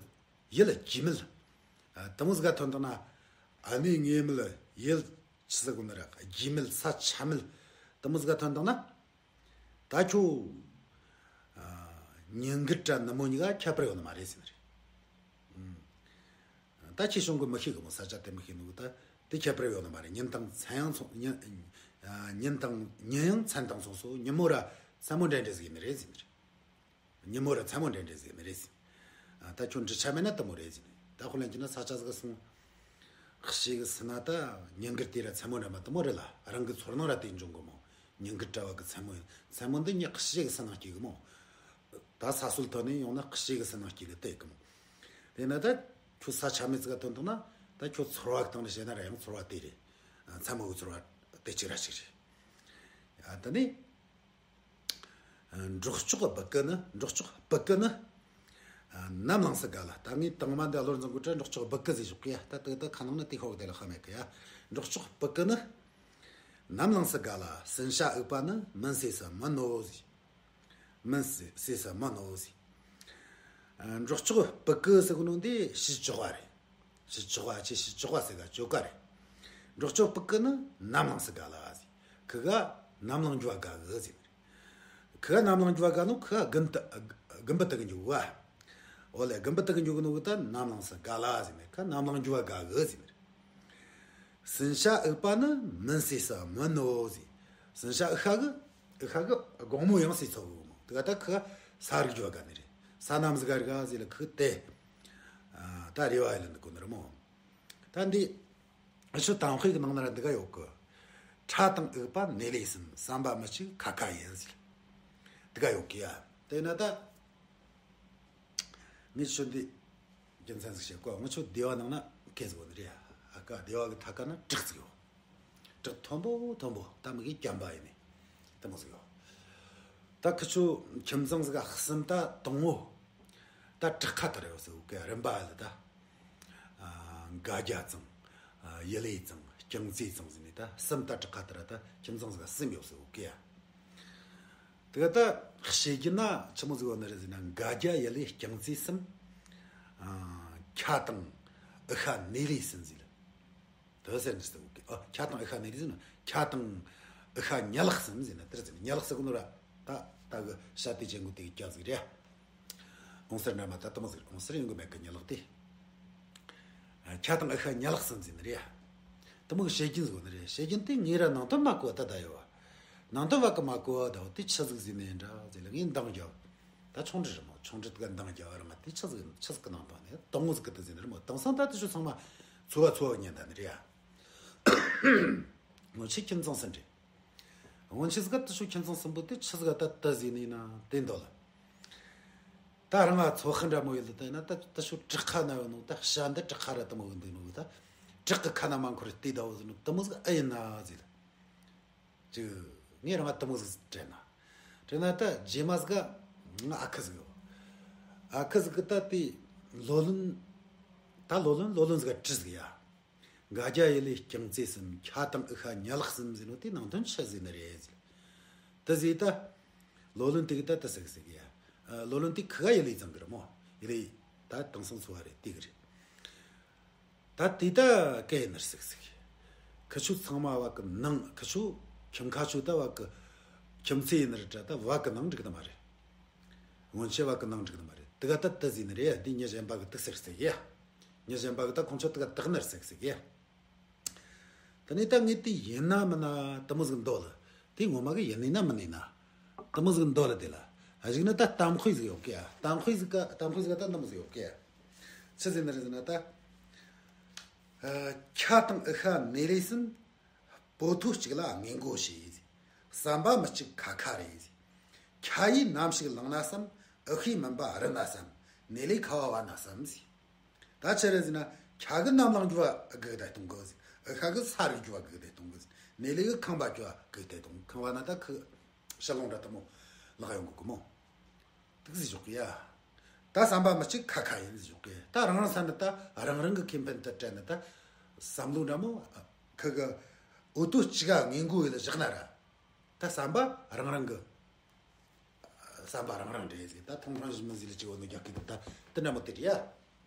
ཡིད་ལ་རྒྱུས་མེད། ཨ། དེ་མོ་ཟིག་ག་ཐོན་བཏང་ན། ཨ་ནི་ངེས་མེད་ཡིད་ཆི་ཟེར་གོ་ནི་ར་རྒྱུས་མེད་ས་ཆ་མེད། དེ་མོ་ཟིག་ག་ཐོན་བཏང་ན། ད་ཁྱོད། ཨ། ཉིན་དཀར་དྲ་ནུབ་མོ་གཉིས་ཀ་ཁྱད་པར་ཡོད་ནི་མ་རེད་ཟེར་ནི་རེད། ཨུམ། ད་ཁྱེད་གཞུང་གི་མི་ཤེས་གི་མོ། ས་ཆ་དེ་མི་ཤེས་ནོ་གི་ད་དེ་ཁྱད་པར་ཡོད་ནི་མ་རེད། ཉིན་དང་མཚན་ཡང་མཚུངས། ཉིན། ཨ། ཉིན་དང་ཉིན་ཡང་མཚན་དང་མཚུངས་སོ། ཉིན་མོ་ར་མཚན་མོ་འདྲ་འདྲ་ཟིག་ཡིན་ནི་རེད་ཟེར་ནི་རེད། ཉིན་མོ་ར་མཚན་མོ་འདྲ་འདྲ་ཟིག་ཡིན་ནི་རེད་ཟེར། ཨ། ད་ཁྱོད་འདྲི་ཆ་མེད་ན་དེ་མོ་རེད་ཟེར་ནི། ད་དཔེ་ལེན་རྒྱུ་ན་ས་ཆ་ཟིག་སོང་། ཁི་ཤི་གི་སི་ན་ད་ཉིན་དཀར་དེ་ར་མཚན་མོ་འདྲ་མ་དེ་མོ་རེད་ལ། རང་གི་ཚོར་སྣང་ར་དེ་འབྱུང་གི་མོ། ཉིན་དཀར་དྲ་བ་གི་མཚན་མོ་ཡིན། མཚན་མོ་འདི་ཉི་ཁི་ཤི་གི་སི་ན་སྐྱེ་གི་མོ། ད་ས་སྲོད་ཐོན་ནས་ཡོང་ན་ཁི་ཤི་གི་སི་ན་སྐྱེ་གི་དེ་གི་མོ། དེ་ན་ད་ཁྱོད་ས་ཆ་མེད་ཙི་ག་ཐོན་ཐུབ་ན། ད་ཁྱོད་ཚོར་བ་གི་སྟེང་ནས་བཤད་ན་ར་ཡང་ཚོར་བ་དེ་རེད། མཚན་མོ་གི་ཚོར་བ་དེ་གཅིག་ར་གཅིག་རེད། ཨ། ད་ནི། འབྲོག་ཅོག་སྦུ་གུ་ནི། འབྲོག་ཅོག་སྦུ་གུ་ནི། ནམ་ལངས་སུ་དགའ་ལ། ད་ངས་དང་མ་འདི་བློར་འཛིན་དགོས་དྲ། འབྲོག་ཅོག་སྦུ་གུ་ཟེར་ཞོག་གི་ཡ། ད་དེ་ད་ཁ་ནང་ན་དེ་ཤོག་དེ་ལ་ཧ་མེད་གི་ཡ། འབྲོག་ཅོག་སྦུ་གུ་ནི། ནམ་ལངས་སུ་དགའ་ལ། སིན་ཤ་འུག་པ་ནི། མུན་སེལ་སུ་མི་ནོ་ཟེར། མུན་སེལ་སུ་མི་ནོ་ཟེར། འབྲོག་ཅོག་སྦུ་གུ་ཟེར་གོ་ནོ་འདི་ཕྱི་ཅོག་པ་རེད། ཕྱི་ཅོག་པ། ཁྱེད་ཕྱི་ཅོག་པ་ཟེར་ག་ཅོག་ག་རེད། འབྲོག་ཅོག་སྦུ་གུ་ནི་ནམ་ལངས་སུ་དགའ་ལ་ཟེར། ཁི་ག་ནམ་ལངས་རྒྱུ་བ་དགའ་གི་ཟེར། ཁི་ག་ནམ་ལངས་རྒྱུ་བ་ག་ནོ་ཁི་ག་དགུན་དུ་དགུན་པ་དུ་གི་འགྱུར་བ། འོ་ལེ་དགུན་པ་དུ་གི་འགྱུར་གི་ནོ་གི་ད་ནམ་ལངས་སུ་ག་ལ་ཟེར་ནས་ཁ་ནམ་ལངས་རྒྱུ་བ་ག་གི་ཟེར་ནས། སུན་ཤ་འུག་པ་ནི་མུན་སེལ་ས་མུན་ནོ་ཟེར། སུན་ཤ་འུག་ཤ་གི་འུག་ཤ་གི་དགོང་མོ་ཡང་སེལ་ཚོ་གི་མོ་དུ་ག་ད་ཁི་ག་ས་རིག་རྒྱུ་བ་ག་ནི་རེད། ས་ནམ་ཟི་ག་རི་ག་ཟེར་ལ་ཁི་ག་དེ། ད་རེ་བ་ཡི་ལ་འདི་གོ་ནི་རེད་མོ། ད་འདི། ཨ་ཆོ་དང་དཔེ་གི་ནང་ན་ར་འདི་ག་ཡོད་གི། ཁྲ་དང་འུག་པ་ནས་ལས་གསུམ་བསམ་པ་མི་གཅིག་ཁ་ཁ་ཡིན་ཟེར། འདི་ག་ཡོད་གི་ཡ། དེ་ན་ད། ངས་ཆོ་འདི། རྒྱུ་མཚན་ཟིག་བཤད་གོ་ངས་ཆོ་སྡེ་བ་ནང་ན་སྐད་ཟིག་ཡོད་ནི་རེད་ཡ། ཨ་ཀ་སྡེ་བ་གི་ཐ་ཀ་ན་བྲག་ཟིག་ཡོད། བྲག་མཐོན་པོ་མཐོན་པོ་ད་མི་གི་གྱམ་པ་ཡིན་ནི། དེ་མོ་ཟིག་ཡོད། ད་ཁི་ཆོ་ཁྱིམ་ཚང་ཟིག་ག་གསུམ་ད་དང་བོ། ད་བྲག་ཁ་དར་ཡོད་ཟེར་གི་རིམ་པ་ལ་ད། ཨ་འགའ་རྒྱ་ཚང་། ཨ་ཡུ་ལེ་ཚང་། རྐྱང་རྩེ་ཚང་ཟེར་ནས་ད་གསུམ་ད་བྲག་ཁ་དར་ད་ཁྱིམ་ཚང་ཟིག་ག་གསུམ་ཡོད་ཟེར་གི་ཡ། དེ་ག་ད་བཤད་རྒྱུ་ན་ཆི་མོ་ཟིག་ཡོད་ནི་རེད་ཟེར་ན་འགའ་རྒྱ་ཡུ་ལེ་རྐྱང་རྩེ་གསུམ། ཨ་ཁ་དང་འུག་ཤ་ནས་ལས་གསུམ་ཟེར་ལ། དེ་ཟེར་ནི་ཟེར་གི་ཨ་ཁ་དང་འུག་ཤ་ནས་ལས་ཟེར་ན་ཁ་དང་འུག་ཤ་ཉ་ལག་གསུམ་ཟེར་ན་དེར་ཟེར་ན་ཉ་ལག་ཟེར་གི་ནོ་ར། ད་ད་གི་ཤ་དེ་ཅན་གོ་དེ་གི་སྐྱ་ཟིག་རེད། ཨོང་སར་འདྲ་མ་ད་དེ་མོ་ཟིག་རེད། ཨོང་སར་ཡོང་གི་མེད་གི་ཉ་ལག་དེ། ཁ་དང་འུག་ཤ་ཉ་ལག་གསུམ་ཟེར་ནི་རེད། དེ་མོ་གི་བཤད་རྒྱུན་ཟིག་ཡོད་ནི་རེད། བཤད་རྒྱུན་དེ་ངས་ར་ནང་དོན་མ་གོ་བ་ད་ད་ཡོད་བ། ནང་དོན་བ་གི་མ་གོ་བ་ད་བ་དེ་ཆི་ཟིག་ཟེར་ནི་ཡིན་འདྲ་ཟེར་ལ་ངས་འདང་རྒྱབ། ད་ཆུང་འདྲི་རེད་མོ། ཆུང་འདྲི་དེ་ག་འདང་རྒྱབ་ར་ང་དེ་ཆི་ཟིག་ཆི་ཟིག་གི་ནང་དོན་ནི་དང་བོ་ཟིག་གི་དེ་ཟེར་ནི་རེད་མོ། དེང་སང་ད་དེ་ཆོ་ཚང་མ་འཚོ་བ་འཚོ་བ་ཉན་ད་ནི་རེད་ཡ། ངོ་ཆེ་ཁྱིམ་ཚང་ཟིན་འདྲི། སྔོན་ཆད་ཟིག་ག་དེ་ཆོ་ཁྱིམ་ཚང་གསུམ་པོ་དེ་ཆི་ཟིག་ག་ད་དེ་ཟེར་ནི་ཡིན་ན་དེ་འདོད་ལ། ད་རང་ང་ཚོ་ཧ་འདྲ་མོ་ཡོད་ལ་ད་ཡིན་ན་ད་དེ་ཆོ་བྲག་ཁ་ན་ཡོད་ནོ་ད་ཤ་འདི་བྲག་ཁ་ར་དེ་མོ་གི་འདུག་ནོ་ད། བྲག་གི་ཁ་ན་མ་འཁོར་བལྟས་ད་བོ་ཟེར་ནོ་དེ་མོ་ཟིག་ཨེ་ཡིན་ན་ཟེར་ལ། ཅིག་ངས་རང་ང་དེ་མོ་ཟིག་དྲན་ན། དྲན་ན་ད་རྗེས་མ་ཟིག་ག་ང་ཨ་ཁུ་ཟིག་ཡོད། ཨ་ཁུ་ཟིག་གི་ད་དེ་ལོ་ལོན། ད་ལོ་ལོན་ལོ་ལོན་ཟིག་ག་བྲིས་ཟིག་ཡ། འགའ་རྒྱ་ཡུ་ལེ་རྐྱང་རྩེ་གསུམ་ཁ་དང་འུག་ཤ་ཉ་ལག་གསུམ་ཟེར་ནོ་དེ་ནང་དོན་ཆི་ཟིག་ནི་རེད་ཟེར། དེ་ཟེར་ད། ལོ་ལོན་དེ་གི་ད་དེ་ཟིག་ཟེར་གི་ཡ། ལོ་ལོན་དེ་ཁི་ག་ཡུ་ལེ་ཚང་གི་རེད་མོ། ཡུ་ལེ། ད་དེང་སང་འཚོ་བ་རེད་དེ་གི་རེད། ད་དེ་ད་སྐད་ཡིན་ནི་ཟིག་ཟེར་གི། ཁི་ཆོ་ཚང་མ་བ་གི་ནང་ཁི་ཆོ་ཁྱིམ་ཁ་ཆོ་ད་བ་གི། ཁྱིམ་མཚེས་ཡིན་ནི་རེད་དྲ་ད་བ་གི་ནང་འགྲིག་ནི་མ་རེད། སྔོན་ཆད་བ་གི་ནང་འགྲིག་ནི་མ་རེད། དེ་ག་ད་དེ་ཟེར་ནི་རེད་འདི་མྱི་གཞན་པ་གི་དེ་ཟེར་ཟེར་གི་ཡ། མྱི་གཞན་པ་གི་ད་ཁོང་ཚོ་དེ་ག་དག་ནི་ཟེར་ཟེར་གི་ཡ། དེ་ནས་ད་ངས་དེ་ཡིན་ན་མིན་ན་དེ་མོ་ཟིག་འདོད་ལ། དེ་ངོ་མ་གི་ཡིན་ནི་ན་མིན་ནི་ན། དེ་མོ་ཟིག་འདོད་ལ་དེ་ལ། ཨ་གཞུག་ན་ད་གཏམ་དཔེ་ཟིག་ཡོད་གི་ཡ། གཏམ་དཔེ་ཟིག་ག་གཏམ་དཔེ་ཟིག་ག་ད་འདི་མོ་ཟིག་ཡོད་གི་ཡ། ཆི་ཟེར་ནི་རེད་ཟེར་ན་ད། ཨ་ཁ་དང་འུ་ཤ་ནས་རེ་ཟིན། སྤོ་ཐོ་གཅིག་ལ་ངན་གོ་བྱས། བསམ་པ་མི་གཅིག་ཁ་ཁ་རེད། ཁ་ཡིས་ནམ་ཞིག་ལངས་ན་བསམ། འུ་ཤས་མིན་པ་རི་ན་བསམ། ནས་ལས་ཁ་བ་བ་ན་བསམ་ཟེར། ད་ཆི་རེད་ཟེར་ན་ཁ་གི་ནམ་ལངས་རྒྱུ་བ་སྒུག་བསྡད་གཏོང་གི་ཟེར། འུ་ཤ་གི་ས་རུབ་རྒྱུ་བ་སྒུག་བསྡད་གཏོང་གི་ཟེར། ནས་ལས་གི་ཁང་པ་རྒྱུ་བ་སྒུག་བསྡད་གཏོང་གི། ཁང་བ་ན་ད་ཁི་ཤི་ལོང་འདྲ་དེ་མོ་ལག་ཡོང་གི་གི་མོ། དུག་ཟེར་ཞོག་གི་ཡ། ད་བསམ་པ་མི་གཅིག་ཁ་ཁ་ཡིན་ཟེར་ཞོག་གི། ད་རང་རང་ས་ནི་ད་རང་རང་གི་ཁེ་ཕན་དུ་སྤྲད་ནི་ད། བསམ་བློ་འདྲ་མོ། ཁི་གི་འོ་དོ་གཅིག་ག་ངན་གོ་ཡོད་ལ་བཞག་ན་ར། ད་བསམ་པ་རང་རང་གི། བསམ་པ་རང་རང་རེད་ཟེར། ད་ཐོང་ཁང་ཞིག་མི་ཟེར་ལ་གཅིག་འོ་ནོ་རྒྱག་གི་འདུག་ད་དེ་འདྲ་མོ་དེ་རེད་ཡ།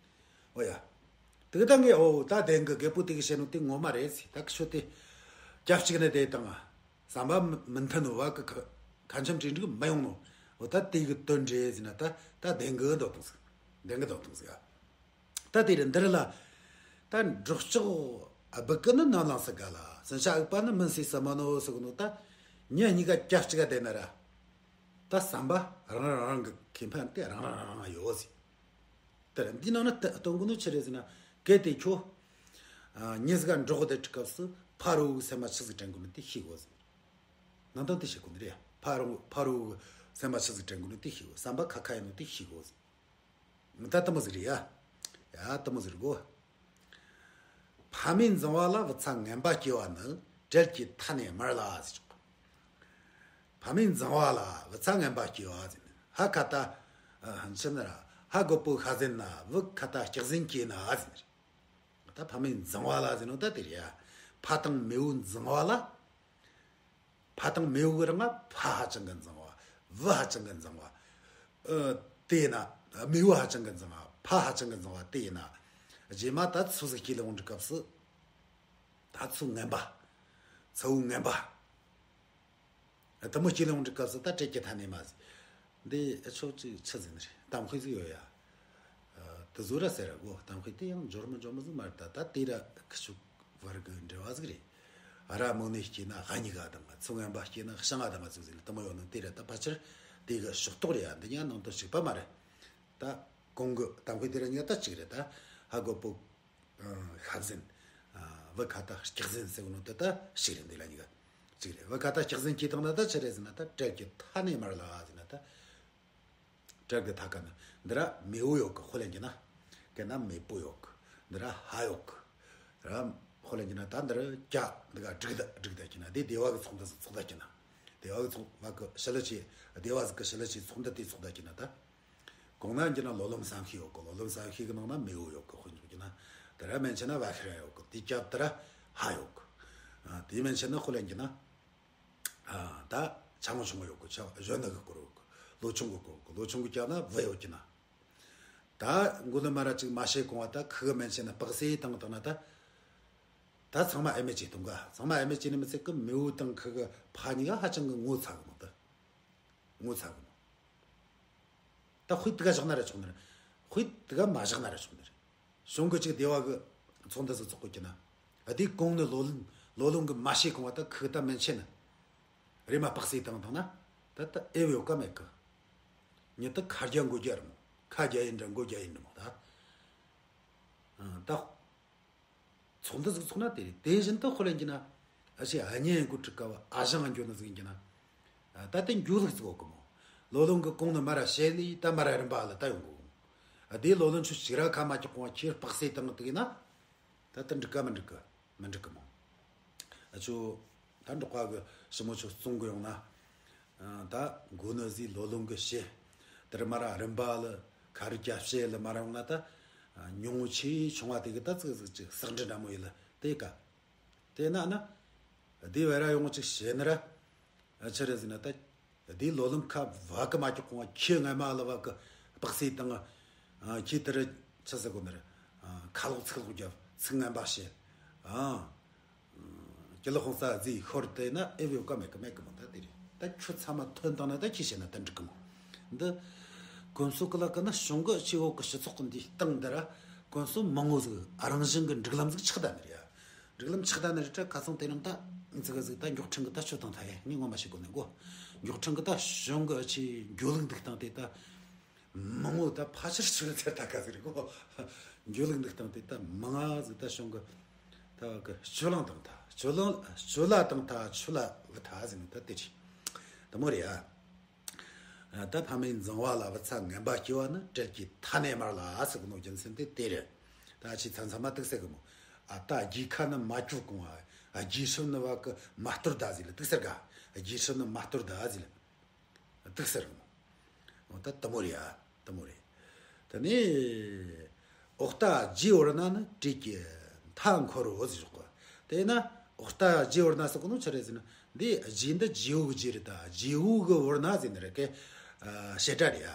འོ་ཡ། དེ་གི་ད་ངས་འོ་ད་བདེན་གི་རྒད་པོ་དེ་གི་བཤད་ནོ་དེ་ངོ་མ་རེད་ཟེར། ད་ཁི་ཆོ་དེ་སྐྱབས་གཅིག་ནས་བསྡད་དང་། བསམ་པ་མི་མཐུན་ནོ་བ་གི་ཁ་ཁ་འཆམ་གྲོས་འགྲིག་མ་ཡོང་ནོ། འོ་ད་དེ་གི་དོན་འདྲེ་ཟེར་ན་ད་ད་བདེན་གི་འདོད་དང་ཟིག་བདེན་གི་འདོད་དང་ཟིག་ད་དེ་རེད་འདི་རེད་ལ། ད་འབྲོག་ལྕགས་སྦུག་གི་ནི་ནམ་ལངས་སུ་ག་ལ། སུན་ཤ་འུག་པ་ནི་མུན་སེལ་སུ་མ་ནོ་ཟེར་གི་ནོ་ད། མྱི་གཉིས་ཀ་སྐྱབས་གཅིག་ག་བསྡད་ན་ར། ད་བསམ་པ་རང་རང་རང་གི་ཁེ་ཕན་དེ་རང་རང་རང་རང་ཡོད་ཟིག་དེ་རེད་འདི་ནང་ན་ད་སྟོན་གི་ནོ་ཆི་རེད་ཟེར་ན། གལ་ཏེ་ཁྱོད། ཨ་མྱི་ཟིག་ག་འབྲོག་སྡེ་ཁྲི་སྐབས་སུ་ཕ་རོལ་གི་སེམས་པ་ཆི་ཟིག་དྲན་དགོས་ནི་དེ་ཤེས་དགོས་ཟེར། ནང་དོན་དེ་ཤེས་དགོས་ནི་རེད། ཕ་རོལ་ཕ་རོལ་གི་སེམས་པ་ཆི་ཟིག་དྲན་དགོས་ནི་དེ་ཤེས་དགོས། བསམ་པ་ཁ་ཁ་ཡིན་ནོ་དེ་ཤེས་དགོས་ཟེར། ད་དེ་མོ་ཟིག་རེད་ཡ། ཡ་དེ་མོ་ཟིག་རེད་གོ། ཕ་མེས་འཛིང་བ་ལ་བུ་ཚ་ངན་པ་སྐྱེ་བ་ནི། བྲེལ་གྱི་མཐའ་ནས་མར་ལ་ཟེར་ཆོག་ཕ་མེས་འཛིང་བ་ལ་བུ་ཚ་ངན་པ་སྐྱེ་བ་ཟེར་ནས། ཧ་ཁ་ཏ། ཨ་ཧན་ཆི་ན་ར་ཧ་རྒོད་པོ་ཤ་ཟན་ན་བུ་ཁ་ཏ་སྐྱག་ཟན་སྐྱེ་ན་ཟེར་ནས། ད་ཕ་མེས་འཛིང་བ་ལ་ཟེར་ནོ་ད་དེ་རེད་ཡ། ཕ་དང་མེས་པོ་འཛིང་བ་ལ། ཕ་དང་མེས་པོ་གི་རིང་ང་ཕ་ཧ་ཅང་གི་འཛིང་བ། བུ་ཧ་ཅང་གི་འཛིང་བ། ཨ་དེ་ན་མེས་པོ་ཧ་ཅང་གི་འཛིང་བ། ཕ་ཧ་ཅང་གི་འཛིང་བ་དེ་ཡིན་ན། རྗེས་མ་ད་ཚོ་ཟིག་སྐྱེས་ལ་འོང་དུས་སྐབས་སུ། ད་ཚོ་ངན་པ། ཚ་བོ་ངན་པ། དེ་མོ་སྐྱེ་ལོང་འགྲིག་སྐབས་སུ་ད་བྲེལ་གྱི་ཐ་སྣེ་མ་ཟིག་འདི་ཆོག་ཅིག་ཆི་ཟིག་ནི་རེད། གཏམ་དཔེ་ཟིག་ཡོད་ཡ། དེ་བཟོ་ར་ཟེར་ར་གོ། གཏམ་དཔེ་དེ་ཡང་འབྱོར་མི་འབྱོར་མི་ཟིག་མ་རེད། ད་ད་དེ་ར་ཁི་ཆོ་བར་གི་འབྲེལ་བ་ཟིག་རེད། ཨ་ར་མོ་ནས་སྐྱེས་ན་ཧ་ཉི་ག་དང་ཚུ་ངན་པ་སྐྱེས་ན་ཤང་ང་དང་ཚུ་ཟིག་ལ་དེ་མོ་ཡོད་ནོ་དེ་ར། ད་ཕལ་ཆེར་དེ་གི་ཕྱོགས་གཏོགས་རེད་ཡ། འདི་ཉ་ནང་དུ་ཞུགས་པ་མ་རེད། ད་གོང་གི་གཏམ་དཔེ་དེ་ར་ཉ་ད་གཅིག་རེད། ད་ཧ་གོ་པོ། ཤ་ཟན། བུ་ཁ་ད་སྐྱག་ཟན་ཟེར་གོ་ནོ་དེ་ད་ཞིག་རེད། འདི་ལ་གཉིས་ཀ་གཅིག་རེད། བུ་ཁ་ད་སྐྱག་ཟན་གྱིས་བཏང་ན་ད་ཆི་རེད་ཟེར་ན། ད་བྲེལ་གྱི་ཐ་སྣེ་མར་ལ་ཟེར་ན། ད་བྲེལ་གྱི་ཐ་ཀ་ན་འདི་ར་མེ་བོ་ཡོད་གི། དཔེ་ལེན་གྱི་ན་གན་ན་མེ་བོ་ཡོད་གི། འདི་ར་ཧ་ཡོད་གི། ར་དཔེ་ལེན་གྱི་ན་ད་འདི་ར་ཀྱ་འདི་ག་སྒྲིག་ད་སྒྲིག་ད་གྱི་ན། དེ་སྡེ་བ་གི་ཚོགས་འདུ་ཚོགས་ད་གྱི་ན། སྡེ་བ་གི་ཚོགས་བ་གི་ཞི་ལི་ཆེ། སྡེ་བ་ཟིག་གི་ཞི་ལི་ཆེ་ཚོགས་འདུ་དེ་ཚོགས་ད་གྱི་ན་ད། གོང་ན་གྱི་ན་ལོ་ལོན་བསམ་ཤེས་ཡོད་གི། ལོ་ལོན་བསམ་ཤེས་གི་ནང་ན་མེ་བོ་ཡོད་གི། དཔེ་འཇོག་གྱི་ན་དེ་ར་མན་ཆད་ན་བ་ཤི་ར་ཡོད་གི། དེ་ཀྱ་དེ་ར་ཧ་ཡོད་གི། དེ་མན་ཆད་ན་དཔེ་ལེན་གྱི་ན་ད་ཆ་མོ་ཆུང་མོ་ཡོད་གི། ཆ་གཞོན་ནུ་གི་སྐོར་ཡོད་གི། ལོ་ཆུང་གི་སྐོར་ཡོད་གི། ལོ་ཆུང་གི་ཀྱ་ན་བུ་ཡོད་གྱི་ན། ད་མགོ་ནས་མར་ར་ཅིག་མ་བཤད་གོང་བ་ད་ཁི་གི་མན་ཆད་ན་དཔག་སེ་བཏང་བཏང་ན་ད། ད་ཚང་མ་ཨེ་མེ་ཅི་གཏོང་ག། ཚང་མ་ཨེ་མེ་ཅི་ནི་མི་ཚད་གི། མེ་བོ་དང་ཁི་གི་ཕ་གཉིས་ཀ་ཧ་ཅང་གི་ངོ་ཚ་གི་མོ་ད། ངོ་ཚ་གི་མོ། ད་དཔེ་དེ་ག་བཞག་ན་ར་ཆོག་ནི་རེད། དཔེ་དེ་ག་མ་བཞག་ན་ར་ཆོག་ནི་རེད། གཞུང་གི་ཅིག་སྡེ་བ་གི་ཚོགས་འདུ་ཟིག་ཚོགས་གོ་གྱི་ན། ཨ་དེ་གོང་ནས་ལོ་ལོན་ལོ་ལོན་གི་མ་བཤད་གོང་བ་ད་ཁི་གི་ད་མན་ཆད་ན། རེ་མ་དཔག་སེ་བཏང་བཏང་ན། ད་ད་ཨེ་བོ་ཡོད་ཀ་མེད་གི། ཉི་ད་ཁ་རྒྱ་མགོ་རྒྱ་རེད་མོ། ཁ་རྒྱ་ཡིན་འདྲ་མགོ་རྒྱ་ཡིན་འདྲ་མོ་ད། ཨ་ད། ཚོགས་འདུ་ཟིག་ཚོགས་ན་དེ་རེད། དེ་བཞིན་དུ་དཔེ་ལེན་གྱི་ན། ཨ་ཞེ་ཨ་ཉེ་འགོ་ཁྲིད་ཀ་བ་ཨ་ཞང་འགྱོ་ནི་ཟིག་ཡིན་གྱི་ན། ད་དེ་འགྱོ་ལུགས་ཟིག་ཡོད་གི་མོ། ལོ་ལོན་གི་གོང་ནས་མར་ར་བཤད་ལི་ད་མར་ར་རིམ་པ་ལ་ད་ཡོང་གི། ཨ་དེ་ལོ་ལོན་ཆུ་ཞིག་ར་ཁ་མ་ཀྱོག་གོང་ཁྱེར་དཔག་སེ་བཏང་དུ་ཡིན་ན། ད་ད་འགྲིག་ག་མི་འགྲིག་གི། མི་འགྲིག་གི་མོ། ཨ་ཆུ། ད་འབྲོག་པ་གི་ཞི་མོ་ཆུ་བཙོང་གི་ཡོང་ན། ཨ་ད་མགོ་ནས་ཟིག་ལོ་ལོན་གི་བཤད། དེར་མར་ར་རིམ་པ་ལ་ཁ་རི་རྒྱ་བཤད་ལ་མར་ཡོང་ན་ད། ཨ་ཉུང་ངུ་ཆེ་ཆུང་བ་དེ་གི་ད་ཙིག་ཙིག་ཅིག་ཟག་འདྲི་འདྲ་མོ་ཡིན་ལ་དེ་ག། དེ་ན་ན། དེ་བས་ར་ཡོང་ཅིག་བཤད་ནི་ར། ཨ་ཆི་རེད་ཟེར་ན་ད། དེ་ལོ་ལོན་ཁ་བ་གི་མ་ཀྱོག་གོང་ཁྱེད་ངའི་མ་ལ་བ་གི་དཔག་སེ་བཏང་། ཨ་ཁྱེད་དེ་ར་ཆི་ཟེར་གོ་ནི་རེད། ཨ་ཁ་ལོག་ཚིག་ལོག་རྒྱབ། ཚིག་ངན་པ་བཤད། ཨ་ཀྱི་ལོ་ཁོང་ས་ཟིག་ཤོར་དེ་ན་ཨེ་བོ་ཡོད་ཀ་མེད་ཀ་མེད་ཀི་མོ་ད་དེ་རེད། ད་ཁྱོད་ཚང་མ་ཐོན་བཏང་ན་ད་ཁྱེད་བཤད་ན་ད་འགྲིག་གི་མོ། འདི་གོམས་སྲོལ་གི་ལ་ཀ་ན་གཞུང་གི་སྤྱི་འོག་གི་སྤྱི་ཚོགས་ཀྱི་འདིའི་སྟེང་འདི་ར་གོམས་སྲོལ་མང་བོ་ཟིག་ཨ་རང་བཞིན་གི་སྒྲིག་ལམ་ཟིག་ཆགས་བསྡད་ནི་རེད་ཡ། སྒྲིག་ལམ་ཆགས་བསྡད་ནི་རེད་དྲ། ཁ་སང་དེ་རིང་ད་ཙི་ག་ཟིག་ད་མགྱོགས་འཕྲིན་གི་ད་ཆོད་དང་ཐ་ཡ་ངས་ངོ་མ་ཤེས་གོ་ནས་གོ། མགྱོགས་འཕྲིན་གི་ད་གཞུང་གི་ཆེ་འགྱོད་ལུགས་འདུག་སྟངས་དེ་ད་མང་བོ་ད་ཕལ་ཆེར་ཆོད་ཚེ་ད་ག་ཟིག་རེད་གོ། འགྱོད་ལུགས་འདུག་སྟངས་དེ་ད་མང་ང་ཟིག་ད་གཞུང་གི་ད་གི་སྤྱོད་ལམ་དང་ད་སྤྱོད་ལམ་སྤྱོད་ལམ་དང་ད་ཆོད་ལ་བུ་ད་ཟིག་ནི་ད་དེ་རེད། དེ་མོ་རེད་ཡ། ད་ཕ་མའི་འཛིང་བ་ལ་བུ་ཚ་ངན་པ་སྐྱེ་བ་ནི་བྲེལ་གྱི་ཐ་སྣེ་མར་ལ་ཟེར་གི་ནོ་རྒྱུ་མཚན་དེ་དེ་རེད། ད་ཅི་ཚང་ཚང་མ་དུག་ཟེར་གི་མོ། ཨ་ད་རྒྱལ་ཁ་ནི་མ་བཅུག་གོང་ཨ་རྒྱལ་སྲིད་ནི་བ་གི་མ་གཏོར་ད་ཟིག་ལ་དུག་ཟེར་ག། རྒྱལ་སྲིད་ནི་མ་གཏོར་ད་ཟིག་ལ་དུག་ཟེར་གི་མོ། འོ་ད་དེ་མོ་རེད་ཨ། དེ་མོ་རེད། དེ་ནས་འོག་རྟ་རྗེས་བོར་ན་ནི་བྲེལ་གྱི་མཐའ་འཁོར་རོ་ཟེར་གོ། དེ་ན་འོག་རྟ་རྗེས་བོར་ན་ཟེར་གོ་ནོ་ཆི་རེད་ཟེར་ན། འདི་རྗེས་འདི་རྗེ་བོ་གི་རྗེས་རེད། ད་རྗེ་བོ་གི་བོར་ན་ཟེར་ནི་རེད་ཀེ། ཨ་བྱེད་སྒྲ་རེད་ཡ།